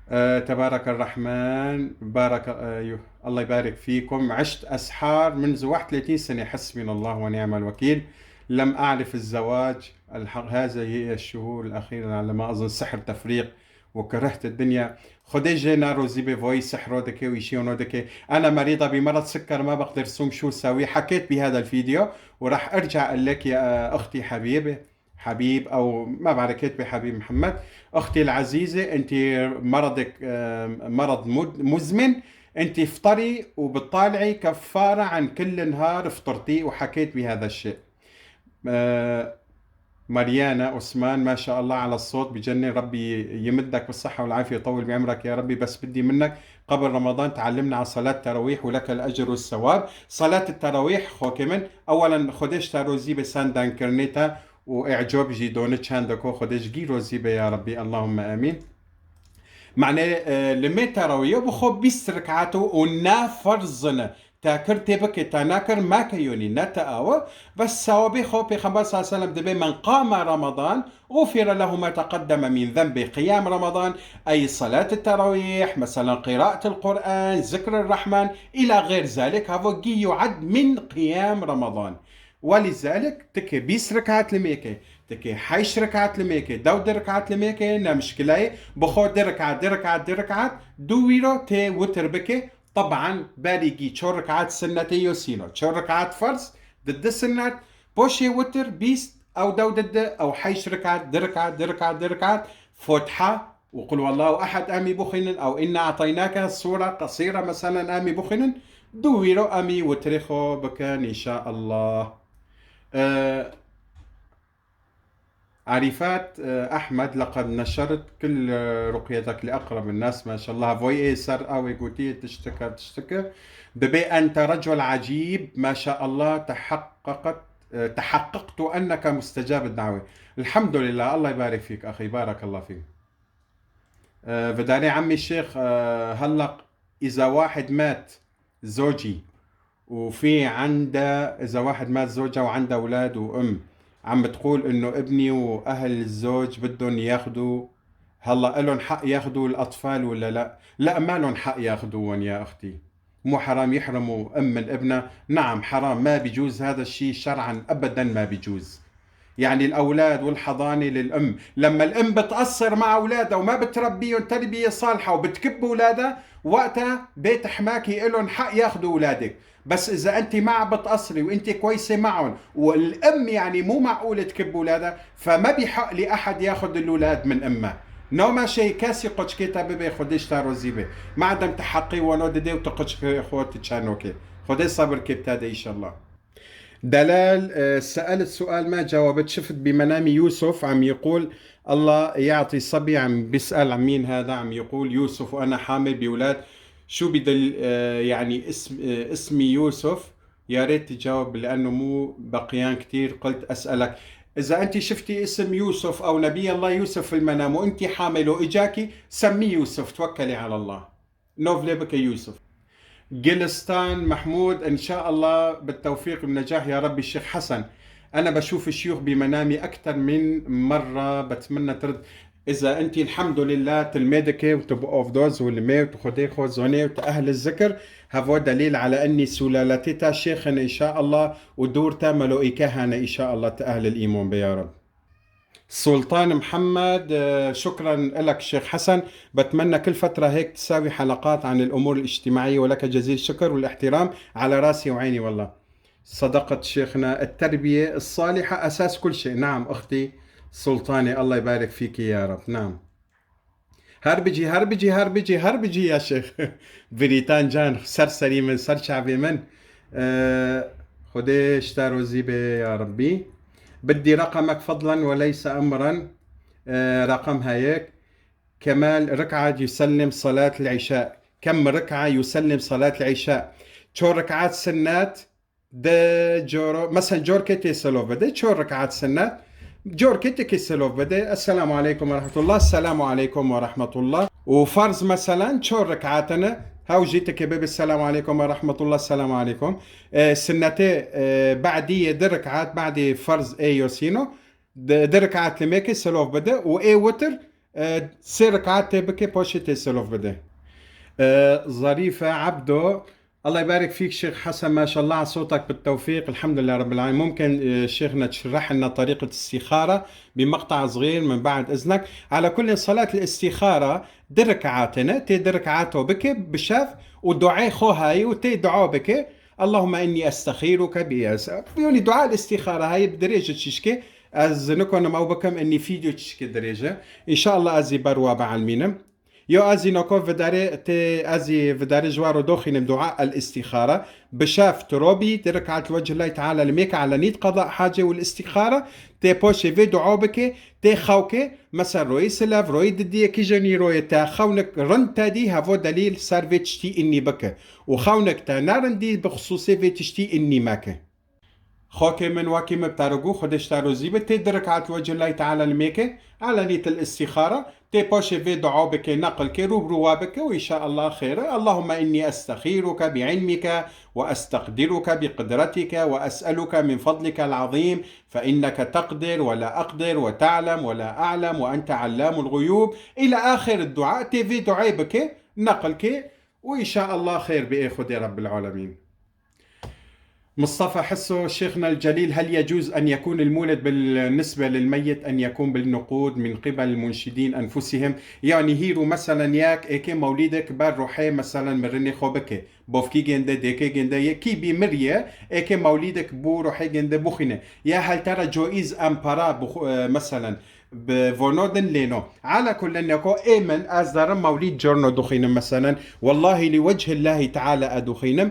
آه، تبارك الرحمن، بارك، آه، يو-، الله يبارك فيكم. عشت أسحار منذ واحد وثلاثين سنة، حسبنا الله ونعم الوكيل. لم أعرف الزواج، الحق، هذه هي الشهور الأخيرة على ما أظن سحر تفريق وكرهت الدنيا. Xwedê jê nerozî bê voyî sihro dike û îşî ono dike. أنا مريضة بمرض سكر، ما بقدر صوم شو سوي؟ حكيت بهذا الفيديو وراح أرجع أقول لك يا أختي حبيبة. حبيب أو ما بعرف كاتبة حبيب محمد. أختي العزيزة، أنت مرضك، آه، مرض مد-، مزمن. أنت افطري وبتطالعي كفارة عن كل نهار فطرتيه، وحكيت بهذا الشيء. آه، مريانا عثمان، ما شاء الله على الصوت، بجنن. ربي يمدك بالصحة والعافية ويطول بعمرك يا ربي. بس بدي منك، قبل رمضان تعلمنا على صلاة التراويح، ولك الأجر والثواب. صلاة التراويح، خو كمن، أولا خدش تاروزي بسان دان كرنيتا، û îcab jî done çendeko. Xwedê ji gî rozî be ya Rebbî. Allahümme amîn. Mane, e, li me terawîye bi xwe bîst rekato û ne ferz ne. تا کر تێ بکێ، تا ناکر ماکە یۆنی، نە تا ئاوە. بەس ساوەبێ خۆ پێخەمبەر صلی الله عليه وسلم دەبێ: من قام رمضان غفر له ما تقدم من ذنبه. قیام رمضان، أي صلاة التراويح، مثلا قراءة القرآن، ذكر الرحمن، إلى غير ذلك، هەڤۆ گی يعد من قيام رمضان. ولذلك تکێ بیست رکعت لمێکێ، تکێ حەیش رکعت لمێکێ، دەو دە رکعت لمێکێ، نە مشکلەیە، بخۆ دە رکعت، دە رکعت، دە رکعت، دوو ویرۆ تێ وتر بکێ، طبعا بالغی چهار رکعت سنتێ یۆسینۆ، چهار رکعت فرض، ددە سنت، پۆشێ وتر بیست، ئەو دەو ددە، ئەو حەیش رکعت، دە رکعت، دە رکعت، دە رکعت، فۆتحە، وقل هو الله أحد ئامی بخوینن، ئەو إنا أعطيناك سورة قصيرة مثلا ئامی بخوینن، دوو ویرۆ ئامی وترێ خۆ بکەن، إن شاء الله. ئە، عريفات، ئە، أحمد، لقد نشرت كل رقيتك لأقرب الناس، ما شاء الله. هەڤۆی ئێ سەر ئاوێ گوتی، تشتکە، تشتکە. دەبێ أنت رجل عجيب، ما شاء الله، تحققت، ئە، تحققت أنك مستجاب الدعوة. الحمد لله، الله يبارك فيك أخي، بارك الله فيك. ئە، ڤدانێ عەمی شێخ، ئە، هەڵق، إذا واحد مات زوجي وفي عنده، إذا واحد مات زوجة وعنده أولاد وأم، عم تقول إنه ابني وأهل الزوج بدهم ياخدوا، هلا إلهم حق ياخدوا الأطفال ولا لا؟ لا، ما لهم حق ياخدوهم يا أختي. مو حرام يحرموا أم من ابنها؟ نعم، حرام، ما بيجوز هذا الشيء شرعا، أبدا ما بيجوز. يعني الأولاد والحضانة للأم. لما الأم بتقصر مع أولادها وما بتربيهم تربية صالحة وبتكب أولادها، وقتها بيت حماكي إلهم حق ياخدوا أولادك. بس إذا أنت ما عم بتقصري وأنت كويسة معهم، والأم يعني مو معقولة تكب أولادها، فما بيحق لأحد ياخد الأولاد من أمها. نو ما شيء كاسي قوتشكيتا بيبي خديش تارو زيبي. ما عندهم تحقي ونو ددي وتقوتشكي خو تشانوكي. خدي صبر كيبتا دي إن شاء الله. دلال، آه، سألت سؤال ما جاوبت. شفت بمنامي يوسف عم يقول: الله يعطي صبي. عم بيسأل عن مين هذا، عم يقول: يوسف وأنا حامل بأولاد، شو بدل، آه، يعني اسم، آه، اسمي يوسف؟ يا ريت تجاوب لأنه مو بقيان كتير. قلت أسألك، إذا أنت شفتي اسم يوسف أو نبي الله يوسف في المنام وأنت حامل وإجاكي، سميه يوسف، توكلي على الله. نوفلي بك يوسف. جلستان محمود، إن شاء الله بالتوفيق والنجاح يا رب. الشيخ حسن، أنا بشوف الشيوخ بمنامي أكتر من مرة، بتمنى ترد. إذا أنت الحمد لله تلميذك وتبقى أوفدوز ولمي وتخدي خو زوني وتأهل الذكر، هفو دليل على أني سلالتي تا شيخن إن شاء الله ودور تا ملوئي كهنة إن شاء الله تأهل الإيمان بي يا رب. سلطان محمد، آه، شكرا لك شيخ حسن. بتمنى كل فترة هيك تساوي حلقات عن الأمور الاجتماعية، ولك جزيل الشكر والاحترام، على راسي وعيني والله. صدقت شيخنا، التربية الصالحة أساس كل شيء. نعم أختي سلطانة، الله يبارك فيك يا رب. نعم. هر بجي، هر بجي، هر بجي، هر بجي يا شيخ. بريتان جان، سر سري من، سر شعبي من. آه، خدي اشتروا زيبة يا ربي. بدي رقمك فضلا وليس أمرا. آه، رقم هيك. كمال ركعة يسلم صلاة العشاء. كم ركعة يسلم صلاة العشاء؟ شو ركعات سنات؟ دە جۆرە، مەسەن جۆرکێ تێ سەلۆڤ بدە، چۆر ڕکعات سنت، جۆرکێ تێ سەلۆڤ بدە، السلام عليكم ورحمة الله، السلام عليكم ورحمة الله. و فەرز مەسەلەن چۆر ڕکعاتەنە، هەو ژی تێ بێ، السلام عليكم ورحمة الله، السلام عليكم. ئێ، سنەتێ، ئێ، بعدیە دە ڕکعات، بعدی فەرز ئێ یۆسینۆ، دە، دە ڕکعات لمێکێ سەلۆڤ بدە، و ئێ وتر، ئێ، سێ ڕکعات تێ بکێ، پۆشی تێ سەلۆڤ بدە. ئێ، ظریفە عەبدۆ، الله يبارك فيك شيخ حسن، ما شاء الله على صوتك بالتوفيق، الحمد لله رب العالمين. ممكن، آه، شيخنا تشرح لنا طريقة الاستخارة بمقطع صغير من بعد إذنك؟ على كل، صلاة الاستخارة دە ڕکعاتەنە، تێ دە ڕکعاتۆ بکێ، بشاف و دوعای خۆ هایی و تێ دوعا بکێ، اللهم إني أستخيرك بأس-، يعني دعاء الاستخارة هاي بدرجة تشكي، أز نكون ما بكم إني فيديو تشكي درجة. إن شاء الله أزي بروا بعلمينم. يو أزي نوكو فداري تي أزي فداري جوارو دوخينم دعاء الاستخارة. بشاف تروبي تركعت وجه الله تعالى لميك على نيت قضاء حاجة والاستخارة. تي بوشي في دعاء بكي، تي خوكي، مثلا روي سلاف، روي ددية، كي جني روي تا خونك رن تادي هفو دليل سار في تشتي إني بك. وخونك تا نارن دي بخصوصي في تشتي إني ماك. Xakê min, wekî min bi te re got, Xwedê ji te rozî be, tê du rekat li wecihillahî teala li mêke, elenît el îstîxara, tê paşê vê dua bike, neqil ke, rû bi rû wa bike û înşaallah xêr e. Allahümme inni estexîruke bi ilmike ve esteqdiruke bi qudretike ve es'eluke min fadlike el azîm fe inneke teqdir ve la eqdir ve te'lem ve la e'lem ve ente allamul guyub. Îla axir dua, tê vê duayê bike, neqil ke û înşaallah xêr be ê Xwedê Rabbil Alemîn. مصطفى حسو، شيخنا الجليل، هل يجوز أن يكون المولد بالنسبة للميت أن يكون بالنقود من قبل المنشدين أنفسهم؟ Yani hîro, meselen, yek êkê mewlîdek ber ruhê, meselen, mirinê xwe bike. Bovkî gênde, dêkê gênde, yekî bî miriye, êkê mewlîdek bû ruhê gênde bixwîne. Ya hel te re caiz em para bixw-, e, meselen, bi vono din lê no. Ala kullen neko ê min, ez derim mewlîd corno dixwînim meselen. Wellahî li wechillahî teala e dixwînim.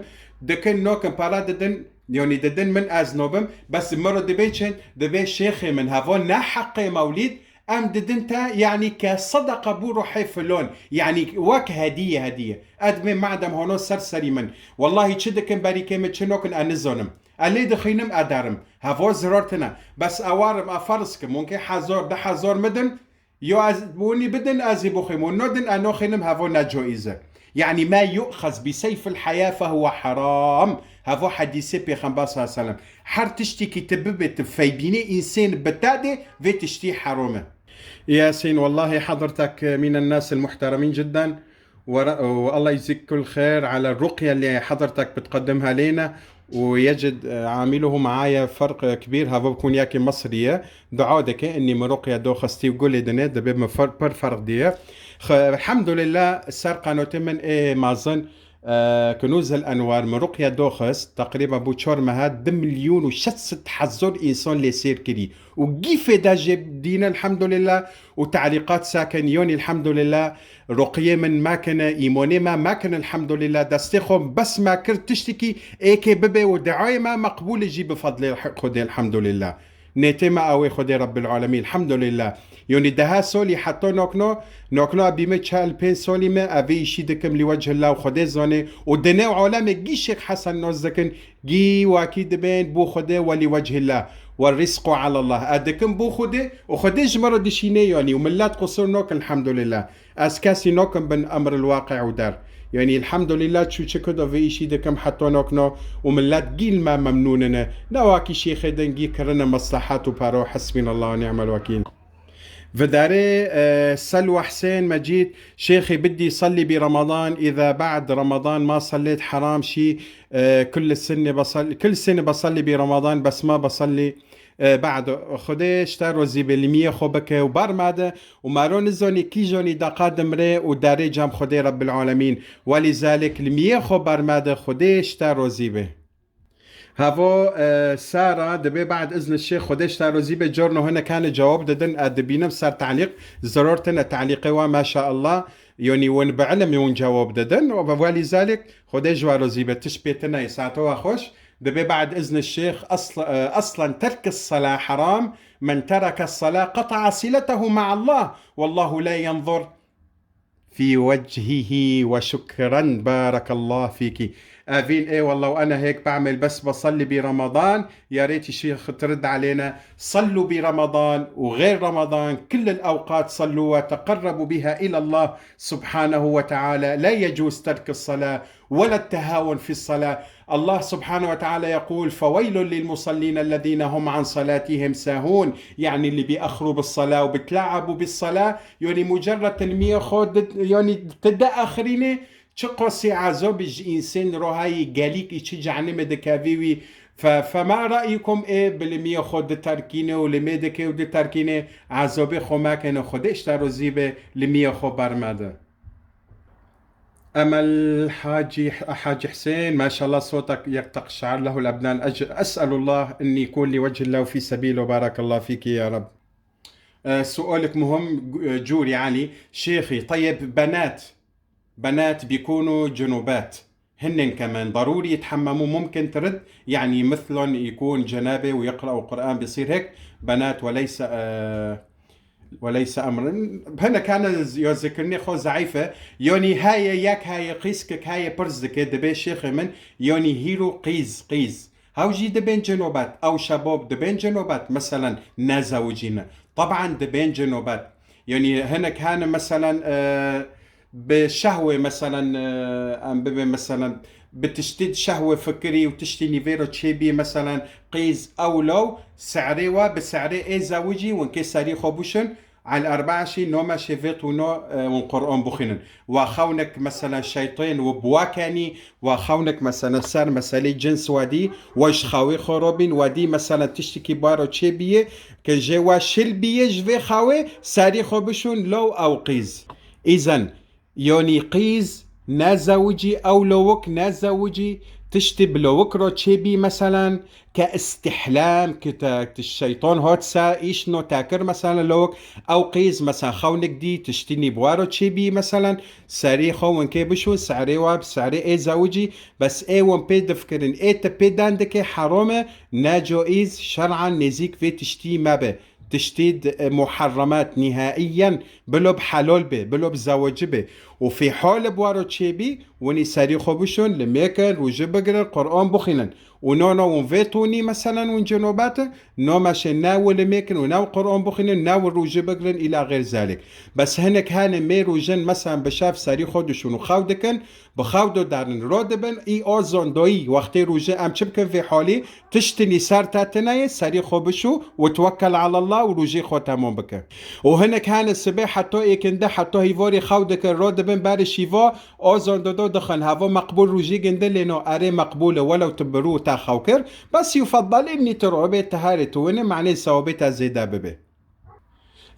Dikin nokin para didin, yani didin min ez nobim. Bes miro dibê çin, dibê şêxê min hevo ne heqê mewlîd, em didin te, yani ke sedeqa bû ruhê filon. Yani wek hediye hediye. Edmê madem hono ser serî min. Wellahî çi dikin berîkê min çi nokin e nizonim. E lê dixînim e derim. Hevo zirar tine. Bes e warim e ferz kim. Mumkin hezar, du hezar midin. Yo ez, winî bidin ez ê bixwim. Û nodin e noxînim hevo ne caiz e. Yani ma yu'xez bi seyfil haya fehuve haram. Hevo hedîsê Pêxember sallallahu aleyhi ve sellem. Her tiştîkî tu bibê tu feybînê însên bi te de vê tiştî heram e. Yasin, wellahî hezirtek minen nas el muhteremîn cidden. Ve, ve Allah yeczik kul xeyr ala ruqye li hezirtek bitqedimha lêne û yecid, e, amiluhu maaya ferq, e, kbîr, heva bikun yekê Misrî ye. Dua dike, innî min ruqye doxistî û gulê dine, dibê min fer-, pir ferq diye. Xe-, elhamdulillah, ser qanotê min ê mazin, e, Kunûz el Enwar min ruqye doxist, teqrîben bû çar meha, du milyon û şeş sed hezar însan lê sêr kirî. Û gîfê de jê dîne, elhamdulillah, û te'lîqat sakin, yonî elhamdulillah, ruqiyê min mekine, îmonê me mekin, elhamdulillah, destê xwe bes me kir tiştikî êkê bibe û duayê me meqbûl e jî bi fedlê Xwedê, elhamdulillah. Nêtê me ew ê Xwedê Rebbil Alemîn, elhamdulillah. Yonî deha solî heta nokno, nokno bîme çel pênc solî me, evê îşî dikim li wechillah û Xwedê zanê û dinê û alemê gî Şêx Hesen nas dikin, gî wakî dibên bo Xwedê we li wechillah. Ve rîzqu alallah. Ez dikim bo Xwedê û Xwedê ji me re dişînê yanî û millet qusur nokin, elhamdulillah. Ez kesî nokim bin emril waqi û der. Yanî elhamdulillah çûçik do vê îşî dikim heta nokno û millet gîl me memnûnine. Ne wakî şêxê din gî kirine meslehat û paro, hasbinallah ve ni'mel wekîl. Vidarê, e, Selwa Husên Mecîd, Şêxî bidî sallî bi Ramadan, îza ba'd Ramadan ma sallêt heram şî, e, kul sene basal-, kul sene basallî bi Ramadan, bes ma basallî, e, ba'd. Xwedê ji te rozî be, li miyê xwe bike û bar made û maro nizanî kî janî deqa dimre û darê cem Xwedê Rebbil Alemîn. Welîzalik li miyê xwe bar made, Xwedê ji te rozî be. Hevo, e, Sara, dibê ba'd izn Şêx, Xwedê ji te rozî be, corno hinek hene cewab didin, e, dibînim ser te'lîq, ziror tine te'lîqê wa, maşallah, yonî win bi ilim win cewab didin, ve welîzalik, Xwedê ji we rozî be, tiş pê tine, saeto we xweş, dibê ba'd izn Şêx, asl-, e, aslen terk sala haram, men tereke sala qata'a siletehu ma'allah, wallahu la yanzur fi wechihî ve şukren, barekallah fîkî. Evîn, ê wallah, û ene hêk be'mel bes besallî bi Ramadan, ya rêtî şîx tirid alêne, sallu bi Ramadan û xêr Ramadan, kil el ewqat sallu ve teqerrebu biha ilallah subhanehu ve teala. La yecûz terk sala ve le tehawun fi sala. الله سبحانه وتعالى يقول: فويل للمصلين الذين هم عن صلاتهم ساهون. يعني اللي بيأخروا بالصلاة وبتلاعبوا بالصلاة، يعني مجرد المية خود، يعني تدا آخريني، چقاسي عذاب ج-، إنسان روهاي قاليك إيش جهنم دكافيوي. ف-، فما رأيكم إيه بالمية خود تركيني ولميدك ودي تركيني عذابي خماكن خدش ترزيبه لمية خو برمده. أمل حاجي، حاجي حسين، ما شاء الله صوتك يقشعر له الأبدان. أج-، أسأل الله أن يكون لوجه الله وفي سبيله. بارك الله فيك يا رب. آه، سؤالك مهم، ج-، جوري علي. شيخي، طيب بنات، بنات بيكونوا جنوبات، هنن كمان ضروري يتحمموا؟ ممكن ترد، يعني مثلًا يكون جنابة ويقرأوا قرآن، بيصير هيك؟ بنات وليس، آه، وليس أمرًا. هنا كان ز-، يا ذكرني خو ضعيفة. يوني هاي ياك هاي قيسكك هاي برزك دبي شيخ من، يوني هيرو قيز، قيز. Ew jî dibên cinobet, ew şebab dibên cinobet, meselen, nezewicîne. Teban dibên cinobet. Yanî hinek hene, meselen, e, bi şehwê, meselen, e, em bibê, meselen, bi tiştî şehwê fikirî û tiştî nîvê re çêbî, meselen, qîz ew law, se'rê wa bi se'rê ê zewicî, winkê serî xwe bişon, El erbaa şî, no meşê vê tûno, e, hûn Qur'an bixwînin. Wa xewnek, meselen, şeytên û bi wa kenî, wa xewnek, meselen, ser meselê cins wa dî, wa ji xawê xwe robîn, wa dî, meselen, tiştikî baro çê biyê, ke jê wa şil biyê ji vê xawê, serî xwe bişûn, law ew qîz. Îzen, Yanî qîz nezewicî, ew lowik nezewicî, tiştî bi lowik re çêbî, meselen, ke îstîhlam, ke te, te şeytan hat se, îş no te kir, meselen, lowik, ew qîz, meselen, xewnik dî, tiştî nî bi wa re çêbî, meselen, serî xwe winkê bişûn, se'rê wa bi se'rê ê zewicî, bes ê win pê difikirin, ê te pê dan dike heram e, ne caiz, şer'an nêzîk vê tiştî mebe. Tiştî di, e, muharremat nihaiyen bilo bi helal be, bilo bi zewecî be. Û fê hal bi waro çêbî, winî serî xwe bişon, limêkin, rûjî bigirin, Qur'an bixwînin. Û no, no, hûn vê tûnî, meselen, hûn cenobet in, no meşê ne wi limêkin û ne wi Qur'an bixwînin, ne wi rûjî bigirin, îla xêr zalik. Bes hinek hene mêr û jin, meselen, bi şev serî xwe dişon û xew dikin, bi xew do derin, ro dibin, î o zondoyî, wextê rûjî em çi bikin vê halî, Tiştinî ser te tine ye, serî xwe bişû û twekkel alallah û rûjî xwe temam bike. Û hinek hene sibê heta êkinde, heta hîvarî xew dikin, ro dibin berê şîva, azan dido dixin. Heva meqbûl rûjî ginde lê no, erê meqbûl e, welew tu bi rû te xew kir. Bes yufeddel înnî tu robê, tu herê tu winî, manê sewabê te zêde bibe.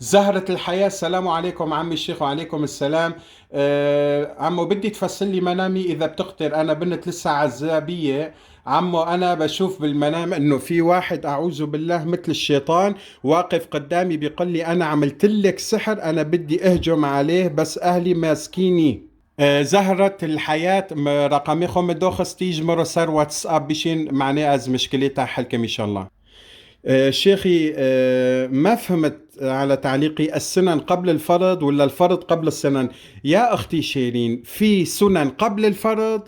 زهرة الحياة، السلام عليكم عمي الشيخ. وعليكم السلام. آه، عمو، بدي تفسر لي منامي إذا بتقدر، أنا بنت لسه عزابية. عمو، أنا بشوف بالمنام إنه في واحد، أعوذ بالله، مثل الشيطان واقف قدامي بيقول لي: "أنا عملت لك سحر، أنا بدي أهجم عليه، بس أهلي ماسكيني." آه، زهرة الحياة، م-، رقمي خو مدوخ ستيج مرة سر واتساب بشين، معناه أز مشكلتها حلكم إن شاء الله. آه، شيخي، آه، ما فهمت على تعليقي، السنن قبل الفرض ولا الفرض قبل السنن؟ يا أختي شيرين، في سنن قبل الفرض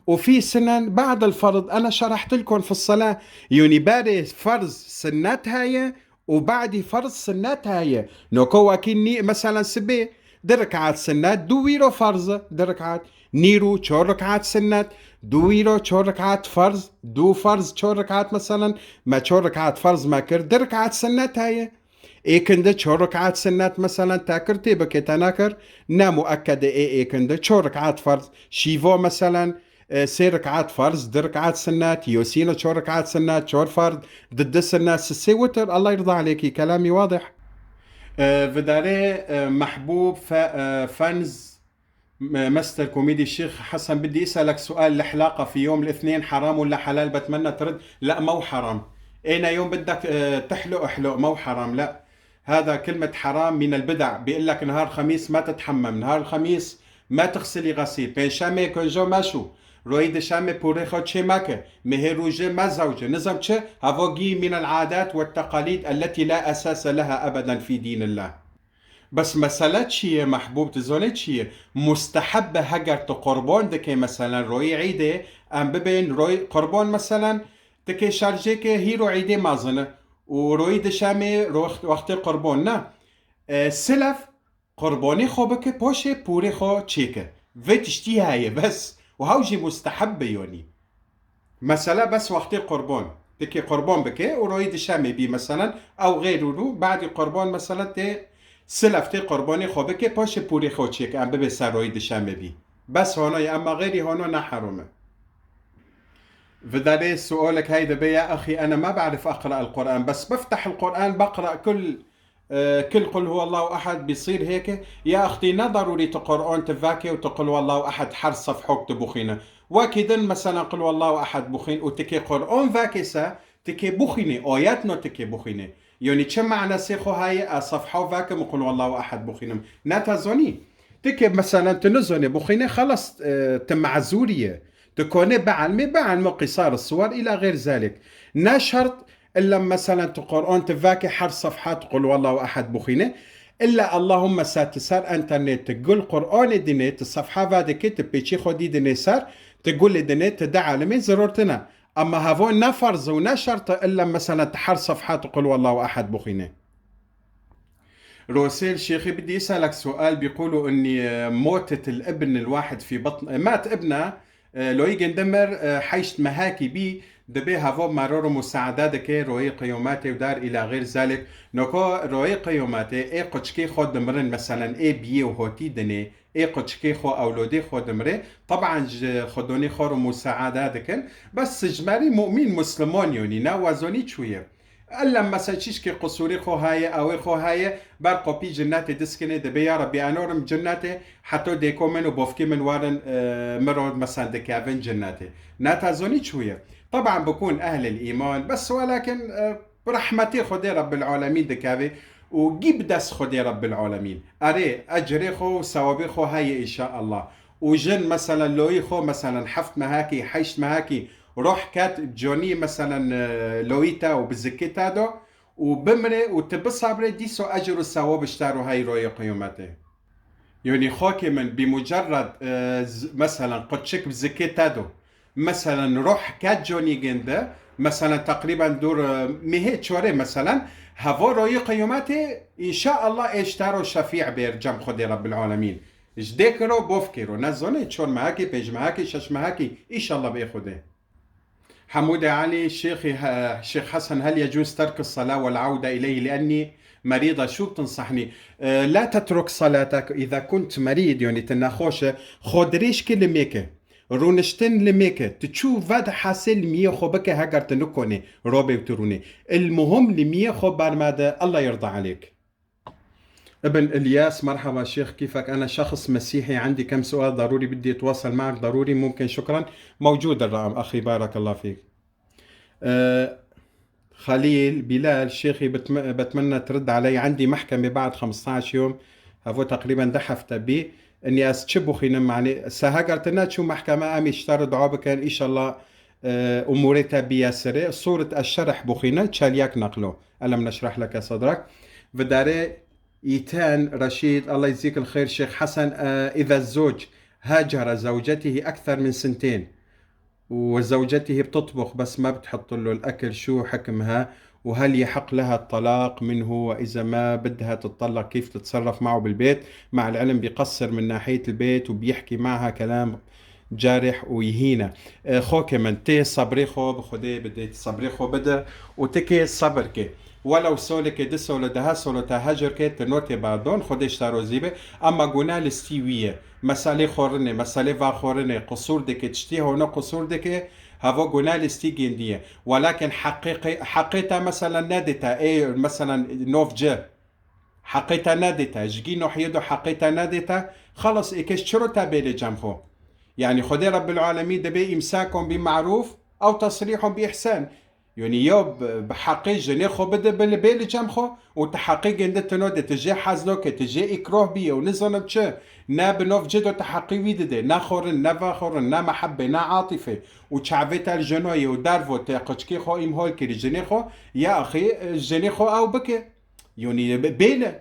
وفي سنن بعد الفرض. أنا شرحت لكم في الصلاة، يعني باري فرض سنات هاي وبعدي فرض سنات هاي. نوكو واكيني مثلًا سبي، دركعات سنات دو ويرو فرض، دركعات نيرو چهار ركعات سنت، دو ویرو چهار رکعت فرض، دو فرض چهار رکعت مثلًا، ما چهار رکعت فرض ما کرد، ده رکعت سنت هەیە. ئێکندە چهار رکعت سنت مثلًا تا کرد، تێ بکێ تا ناکرد، نه مؤکدە ئێ ئێکندە چهار رکعت فرض، شیوا مثلًا، ئێ، سێ رکعت فرض، ده رکعت سنت، یۆسینە چهار رکعت سنت، چهار فرض، ضد سنت، سسێ وتر، الله يرضى عليكي، كلامي واضح. ئێ، ڤدارێ، ئێ، محبوب ف-، ئێ، فنز م-، مستر كوميدي الشيخ حسن، بدي أسألك سؤال، الحلاقة في يوم الاثنين حرام ولا حلال؟ بتمنى ترد. لا، مو حرام. أين يوم بدك، آه، تحلق، احلق، مو حرام، لا. هذا كلمة حرام من البدع. بيقول لك نهار خميس ما تتحمم، نهار الخميس ما تغسلي غسيل، بين شامي كونجو ماشو، رويد شامي بوريخو تشيماكي، مهي روجي ما زوجي، نظام تشي، هافوغي من العادات والتقاليد التي لا أساس لها أبدًا في دين الله. بس مسألة چییە، محبوب، tu zanî çi ye? Musteheb e heger tu qurban dikê, meselen, royê îdê, em bibên roy qurban, meselen, tikê şerjêkê hîro îdê mezin e û royî dişemê ro-, wextê qurban ne. E, silef qurbanê xwe bike, paşê pûrê xwe çêke. Vê tiştî heye, bes. Û hew jî musteheb be, yanî. Mesela bes wextê qurban. Tikê qurban bike û royî dişemê bî, meselen, ew xêr û rû, badî qurban, meselen, tê silef tê qurbanê xwe bike, paşê pûrê xwe çêke, em bibê ser royî dişemê bî. Bes hono ye, emma xêrî hono ne herom e. Vidarê sualek hey dibe, ya axî, ene ma be'rif aqra el Qur'an, bes befteh el Qur'an, beqra kul آه، كل قل هو الله أحد بيصير هيك؟ يا أختي، نا ضروري تقرؤون تفاكي وتقول هو الله أحد حر صفحوك تبوخينه. واكدن مثلًا قل هو الله أحد بوخين وتكي قرؤون فاكسة تكي بوخيني، آياتنا تكي بوخيني. يعني چه معنى سيخو هاي، آه، صفحة فاكم وقل هو الله أحد بوخينم؟ نا تزوني. تكي مثلًا تنزوني بوخيني، خلص، آه، تمعزورية. تكوني بعلمي، بعلمي قصار الصور إلى غير ذلك. نا شرط إلا مثلًا tu Qur'an tivakê her sefha tu Qul Huwallahu Ehad bixwîne, illa Allahumma sa tu ser enternet tu gul Qur'anê dinê, tu sefha vadikê, tu pêçî xwe dî dinê ser, tu gulê dinê, tu di alemê zirortine. Ama hevo ne ferz û ne şert e illa mesela ti her sefhat Qul huwallahu ehed bixwîne. روسيل شيخي، بدي أسألك سؤال. بيقولوا إني موتة الابن الواحد في بطن، مات ابنه، e, loyî gindimir, e, heşt mehakî bî, dibê hevo meror û musaadat dike, royê qiyûmetê û dar îla xêr zalik. Noko royê qiyûmetê ê quçkê xwe dimirin, meselen ê biyê û hotî dinê, ê quçikê xwe, ewlodê xwe dimire. Teban ji xwedonê xwe re musaadat dikin. Bes ji merî mumîn, musliman yonî, ne wazonî çûye. Ella mesela çîşkê qusûrê xwe haye, awê xwe haye, ber qopî cinnetê diskine, dibê ya Rebî, enorim cinnetê, heto dêko min û bofkê min warin, e, miro mesela dikevin cinnetê. Ne tazonî çûye. Teban bikûn ehlil îman, bes welakin, e, bi rehmetê Xwedê Rebbil Alemîn dikeve û gî bi dest Xwedê Rebbil Alemîn. Erê, ecrê xwe û sewabê xwe heye înşaallah. Û jin mesela loyî xwe, mesela heft mehakî, heşt mehakî roh ket, conî mesela, e, loyî te û bi zikê te do û bimire û tu bisabre, dîso ecr û sewab ji te re hey royê qiyûmetê. Yonî xokê min, bi mucerred, e, z-, meselen, quçik bi zikê te do. Meselen, roh ket conî ginde, meselen, teqrîben dûr, e, mehê çorê, meselen, hevo royê qiyûmetê, înşaallah, ê ji te ro şefî bêr cem Xwedê Rebbil Alemîn. Ji dê kiro, bov kiro, ne zonê, çor mehakî, pênc mehakî, şeş mehakî, înşallah bê Xwedê. حمودة علي، شيخي ه-، شيخ حسن، هل يجوز ترك الصلاة والعودة إليه لأني مريضة؟ شو بتنصحني؟ آه، لا تترك صلاتك إذا كنت مريض، يعني tu nexweş î, xwe dirêj kî li mêke. Rûniştin li mêke. Tu çû ve de hasil miyê xwe bike heger tu nikonê, robê û tu rûnê. المهم li miyê xwe bermade, الله يرضى عليك. ابن إلياس، مرحبا شيخ، كيفك؟ أنا شخص مسيحي، عندي كم سؤال ضروري، بدي أتواصل معك ضروري، ممكن؟ شكرا. موجود الرقم أخي، بارك الله فيك. آه، خليل بلال، شيخي، بتم-، بتمنى ترد علي، عندي محكمة بعد خمستاش يوم، هافو تقريبا ده حفتة بي، إني أس تشبو خينم معني، سهاجر تناتشو محكمة، أمي اشترط عابكن، إن شاء الله، آه، أموري تبي يسري، صورة الشرح بخينة، تشالياك نقلو. ألم نشرح لك صدرك؟ فداري إيتان رشيد، الله يجزيك الخير شيخ حسن، آه، إذا الزوج هاجر زوجته أكثر من سنتين وزوجته بتطبخ بس ما بتحط له الأكل، شو حكمها؟ وهل يحق لها الطلاق منه؟ وإذا ما بدها تتطلق كيف تتصرف معه بالبيت؟ مع العلم بيقصر من ناحية البيت وبيحكي معها كلام جارح ويهينة. آه، خوكي من تي صبري خو بخدي بدي صبري خو بده وتكي صبركي. ولو سولكي دسولة دها سولة تهجركي تنوتي باردون خدي اشتارو زيبه. أما قلنا لستي ويه. Meselê xorine, meselê vaxorine, qusûr dike, tiştî hewne qusûr dike, hevo guna listî gêndiye. Welakin heqê qe-, heqê te meselen nedê te, ê, meselen nov ci. Heqê te nedê te, ji gî nohiyê do heqê te nedê te, xelas ê kes çiro te bêlê cem xwe? Yanî Xwedê Rebbil Alemîn dibê îmsakon bi marûf ew tesrîhon bi îhsan. Yonî ya bi, bi heqê jinê xwe bide bi li bê li cem xwe û ti heqê gêndi tino de, ti jê hez noke, ti jê îkroh bîye û nizanim çi, ne bi nov ci do ti heqê wî dide, ne xorin, ne vexorin, ne mehebbe, ne atîfe û çavê te li jeno ye û dervo te quçikê xwe îmhol kirî jinê xwe, ya axî, e, jinê xwe ew bike. Yonî bi-, bêle.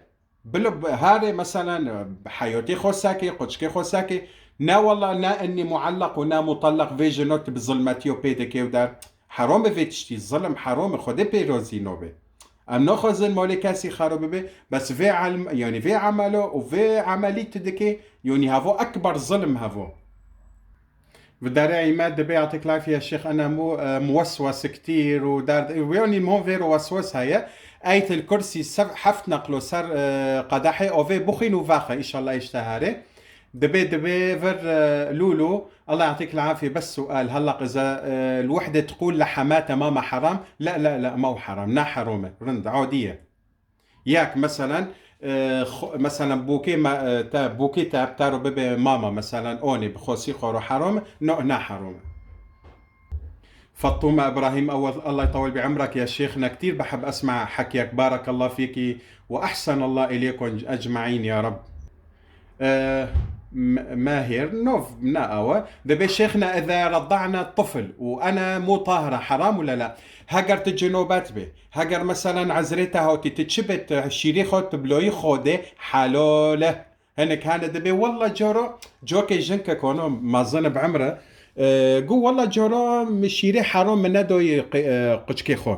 Bilo bi-, harê meselen, e, heyotê xwe seke, quçikê xwe seke. Ne wela, ne enî muelleq û ne mutellaq vê jino tu bi zilmetiyo pê dike û der. Herom e vê tiştî, zilim herom e, Xwedê pê rozî nobe. Em naxwazin malê kesî xero bibe, bes vê elm-, yanî vê emelo û vê emelî tu dike, yanî hevo ekber zilim hevo. Ve dere îme dibê yatik lafiye şêx ene mu, e, muweswes kitîr û derd, yanî mo vêro weswes heye. Eyt el Kursî sev-, heft neqlo ser, e, qedehê ovê bixwîn û vexe, înşallah îşte herê. Dibê, dibê vir, e, Lûlû, Allah yatik lafiye, bes sual, hela qize, e, الوحدة تقول لحماتها ماما حرام؟ لا، لا، لا، مو حرام، نا حرومه، rind, adiye. Yek, meselen, e, xo-, meselen, bûkê me, e, te, bûkê te, te ro bibe mama, meselen, onê bi xosî xwe ro herom, no, ne herom. فطومة إبراهيم، أول، الله يطول بعمرك يا شيخنا، كتير بحب أسمع حكيك، بارك الله فيكي وأحسن الله إليكم أجمعين يا رب. E, M-, Mahir, nov, ne awe. Dibê şêxna, إذا رضعن الطفل وأنا مو طاهرة، حرام ولا لا؟ Heger tu cenobet bê, heger meselen ezrê te hatî, tu çi bê, tu şîrê xwe, tu biloyî xwe de, helal e. Hinek hene dibê, wella caro, cokê jin ke kono mezin bi emre, E, gu, wela cara min şîrê heram min nedoyê qi-, e, quçkê xwe.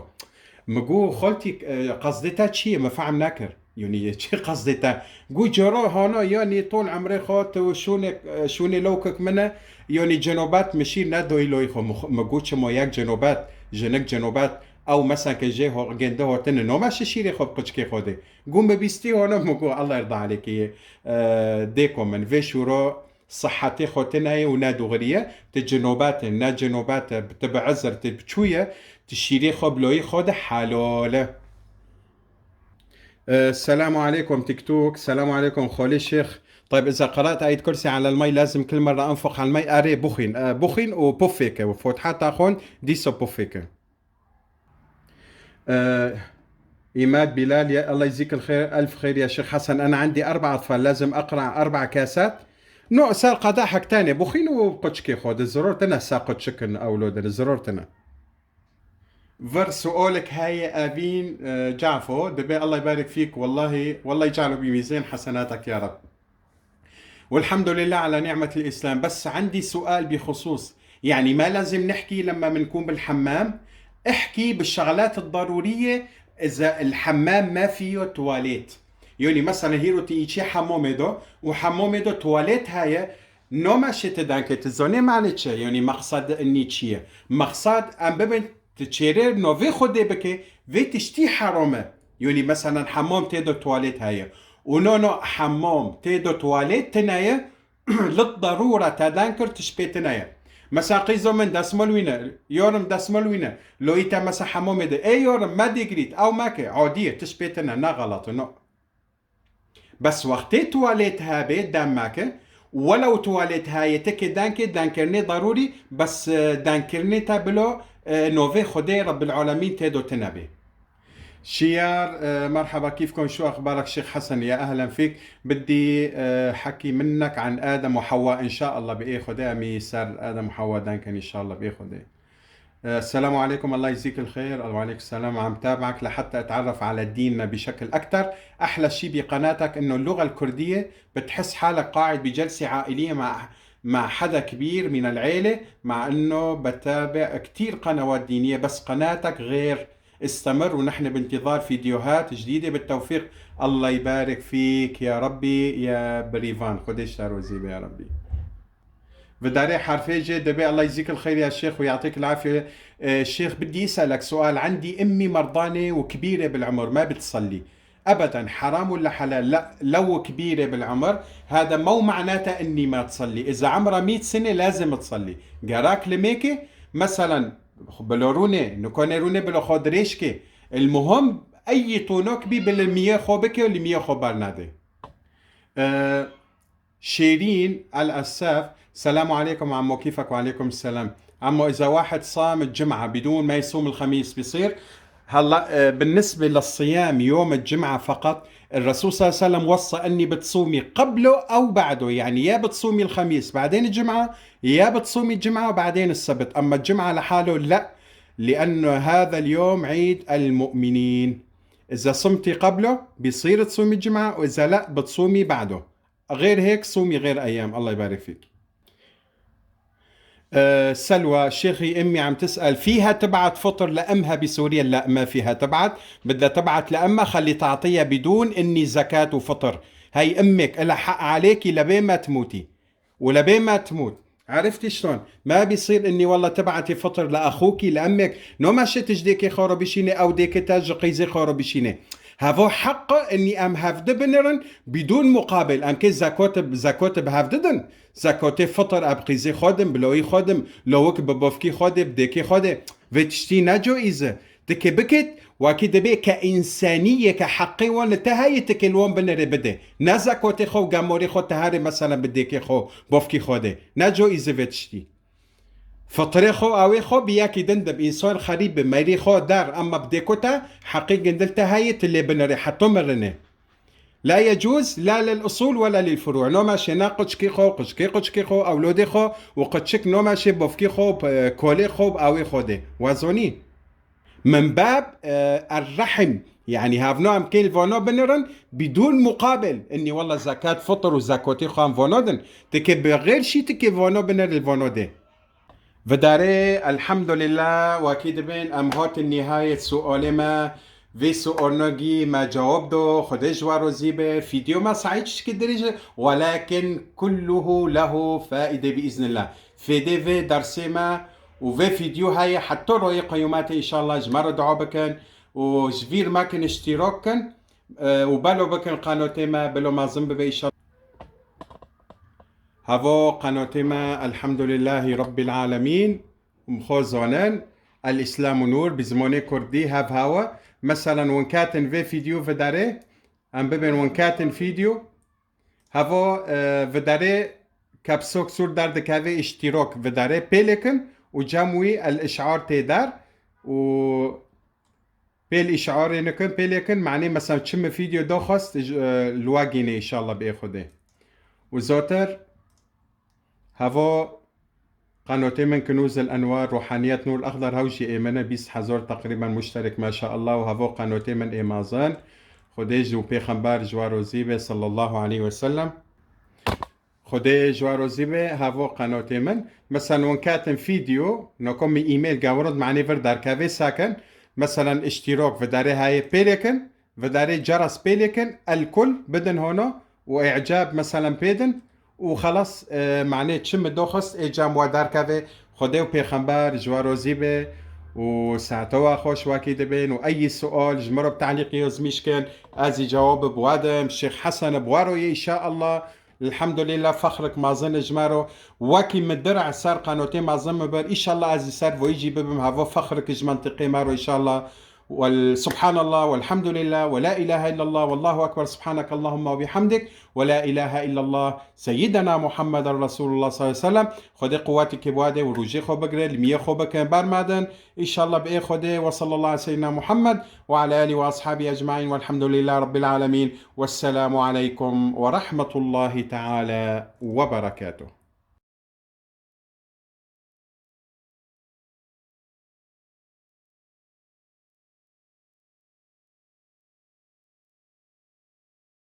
Min gu, xaltî, e, qasdê te çi ye? Min fehm nekir. Yanî çi qasdê te? Gu, cara hana, yanî tol emrê xwe tu şûnê, e, şûnê lawkek min e, yanî cenobet min şîr nedoyî loyê xwe. Min xwe, min gu, çima yek cenobet, jinik cenobet, ew mesela ke jê ho-, gêndi hotine, nome şi şîrê xwe bi quçkê xwe de. Gu, min bîstî hana, min gu, Allah erda aleyke ye, e, dêko min. Vê şûro Sihetê xwe tune ye û ne dûxirî ye. Ti cinobet e, ne cinobet e, ti bi ezir, ti bi çû ye, ti şîrê xwe bi loyî xwe de helal e. Ee, Selamu aleykum TikTok, selamu aleykum Xolê Şêx. طيب، إذا قرأت آية كرسي على المي لازم كل مرة أنفخ على المي؟ Erê, bixwîn, e, bixwîn û pufê ke, û Fotiha te xwend, dîsa pufê ke. Ee, عماد بلال، يا الله يجزيك الخير، ألف خير يا شيخ حسن، أنا عندي أربع أطفال، لازم أقرأ أربع كاسات؟ No, ser qedehek tenê bixwîn û quçikê xwe de, ziror tine se quçik in ewlo de, ziror tine. Vir sualek heye Evîn, e, Cafo, dibê Allah يبارك فيك، والله، والله يجعله بميزان حسناتك يا رب. والحمد لله على نعمة الإسلام، بس عندي سؤال بخصوص، يعني ما لازم نحكي لما منكون بالحمام، احكي بالشغلات الضرورية إذا الحمام ما فيه تواليت. يعني مثلًا هيرو تي إيشي حمومي دو، وحمومي دو تواليت هاي، نو ماشي تدانكي تزوني معنى تشي، يعني مقصد إني تشي. مقصد أم ببن Ti çêrê novê xwe dê bike, vê tiştî heram e. Yanî, meselan, hemam tê de tuwalet heye. Û no, no, hemam tê de tuwalet tine ye, lit darûra te dan kir, tişt pê tine ye. Mesela, qîzo min desmol wîne, yorim desmol wîne, loyî te mesela hemamê de, ê yorim, me dîgrît, ew meke, adî ye, tişt pê tine, ne xelat e, no. Bes wextê tuwalet hebe, dem meke, welew tuwalet heye, tikê denkê, denkirinê darûrî, bes, e, denkirinê te bilo, e, novê Xwedê Rebbil Alemîn tê do tine bê. شيار، آه، مرحبا، كيفكم؟ شو أخبارك شيخ حسن؟ يا أهلا فيك. بدي، آه، حكي منك عن آدم وحواء إن شاء الله بإيه خدي أمي سر آدم وحواء دانكن إن شاء الله بإيه خدي. السلام عليكم، الله يجزيك الخير. وعليكم السلام. عم تابعك لحتى أتعرف على ديننا بشكل أكتر. أحلى شي بقناتك إنه اللغة الكردية، بتحس حالك قاعد بجلسة عائلية مع، مع حدا كبير من العيلة، مع إنه بتابع كتير قنوات دينية، بس قناتك غير. استمر، ونحن بانتظار فيديوهات جديدة. بالتوفيق. الله يبارك فيك يا ربي يا بريفان. خديش شهر وزيبة يا ربي. Vidarê herfê jê dibê, Allah يجزيك الخير يا شيخ ويعطيك العافية. Ee, Şêx, بدي أسألك سؤال. عندي أمي مرضانة وكبيرة بالعمر، ما بتصلي أبدًا، حرام ولا حلال؟ لا، لو كبيرة بالعمر، هذا مو معناته إني ما تصلي. إذا عمرها مية سنة لازم تصلي. Gerak limêkê, meselan, bilo rûnê, nikone rûnê bilo xwe dirêj kê. المهم، أي طونوك بي بل المية خو بكي والمية خو برنادي. Ee, شيرين الأساف، السلام عليكم عمو، كيفك؟ وعليكم السلام. عمو، إذا واحد صام الجمعة بدون ما يصوم الخميس بيصير؟ هلأ، آه، بالنسبة للصيام يوم الجمعة فقط، الرسول صلى الله عليه وسلم وصى أني بتصومي قبله أو بعده، يعني يا بتصومي الخميس بعدين الجمعة، يا بتصومي الجمعة وبعدين السبت، أما الجمعة لحاله لا، لأنه هذا اليوم عيد المؤمنين. إذا صمتي قبله بيصير تصومي الجمعة، وإذا لا بتصومي بعده. غير هيك صومي غير أيام. الله يبارك فيك. آه، سلوى، شيخي، أمي عم تسأل: فيها تبعت فطر لأمها بسوريا؟ لا، ما فيها تبعت. بدها تبعت لأمها، خلي تعطيها بدون إني زكاة وفطر. هاي أمك، إلها حق عليكي لبين ما تموتي. ولبين ما تموت. عرفتي شلون؟ ما بيصير إني والله تبعتي فطر لأخوكي، لأمك. نو ماشي تجديكي خورو بشيني أو ديكي تاج قيزي خورو بشيني. هافو حق إني أم هفد بنرن بدون مقابل. أم كي زكوت ب-، زكوت بهفددن. زكوتي فطر أب قيزي خودم، بلوي خودم، لوك ببوفكي خودي، بديكي خودي. Vê tiştî ne caîz e. Tikê bikit, wekî dibê ke însaniyê ke heqê wan li te heye, tikê li wan binirê bide. Ne zekotê xwe û gemorê xwe te herê, meselen, bi dêkê xwe, bofkî xwe de. Ne caîz e vê tiştî. Fitrê xwe, awê xwe bi yekî din de, bi însan xerîb bi, merî xwe der, emma bi dêko te heqê gindil te heye, tu lê binirê, heto mirinê. لا يجوز لا للأصول ولا للفروع. نو ماشي نا قچكي خو، قچكي قچكي خو، أولودي خو، وقچك نو ماشي بوفكي خو، ب-، كولي خو، بأوي خو دي. وازوني. من باب، آه، الرحم. يعني هاف نو أم كيل فونو بنرن بدون مقابل. إني والله زكاة فطر وزكوتي خو أم فونو دن. تكي بغير شي تكي فونو بنر الفونو دي. Vidarê, elhamdulillah, wekî dibên em hatin nihayet sualê me. Vê sualnagî me cewab do, Xwedê ji we rozî be. Fîdyo me saet çikî dirêj e, welakin kulluhu lehu faide bi iznillah. Fêdê vê dersê me û vê fîdyo heye heta royê qiyûmetê, înşallah ji me re dua bikin û ji vîr mekin, iştîrak kin, e, û belo bikin qenotê me, bilo mezin bibe înşallah. Hevo qenotê me, elhamdulillahî Rabbil Alemîn, em xwe zanin, El Îslam û Nûr, bi zimanê kurdî hev hewe. Meselen, win ketin vê fîdyo vidarê, em bibên win ketin fîdyo. Hevo, e, vidarê kepsok sûr derdikeve, iştîrak vidarê pêlêkin û cem wî el işar tê der û pêl işarê nikin, pêlêkin, manê mesela çi min fîdyo daxwast, e, li we gînê înşallah bi ê Xwedê. Û zotir, hevo qenotê min Kinûz el Enwar, Ruhaniyet Nûr el Exdar, hew jî ê min e, bîst hezar teqrîben muşterek, maşallah, û hevo qenotê min ê mezin. Xwedê ji û pêxember ji we rozî be, sallallahu aleyhi ve sellem. Xwedê ji we rozî be, hevo qenotê min. Meselen, win ketin fîdyo, noko min e-mail gewirand, manê vir derkevê sekin. Meselen, iştîrak, vidarê heye pêlêkin, vidarê ceres pêlêkin, el kul bidin hona û îcab, meselen, pêdin û xelas, e, manê çi min doxist, ê cem we derkeve. Xwedê û pêxember ji we rozî be û saete we xweş wekî dibên û eyî sual ji min re bi telîqî yazmîş kin, ez ê cewabê bi we dim. Şêx Hesen bi we re ye, înşallah. Elhamdulillah, fexrik mezin ji me re. Wekî min dirê ser qenotê mezin min bir. Înşallah ez ê ser voyî jî bibim. Hevo fexrik ji mentiqê me re, înşallah. Wel-, Subhanallah, velhamdulillah, ve la ilahe illallah, vallahu ekber, subhanakallahumma ve bihamdik, ve la ilahe illallah, seyyidena Muhammeden Resulullah sallallahu aleyhi ve sellem. Xwedê quwetê kê bi we de û rojê xwe bigire, limiyê xwe bikin, bermedin. Înşallah bi ê Xwedê, ve sallallahu aleyhi ve sellem Muhammed ve ala alihi ve ashabihi ecmaîn, velhamdulillah rabbil alemin. Vesselamu aleykum ve rahmetullahi teala ve berekatuh.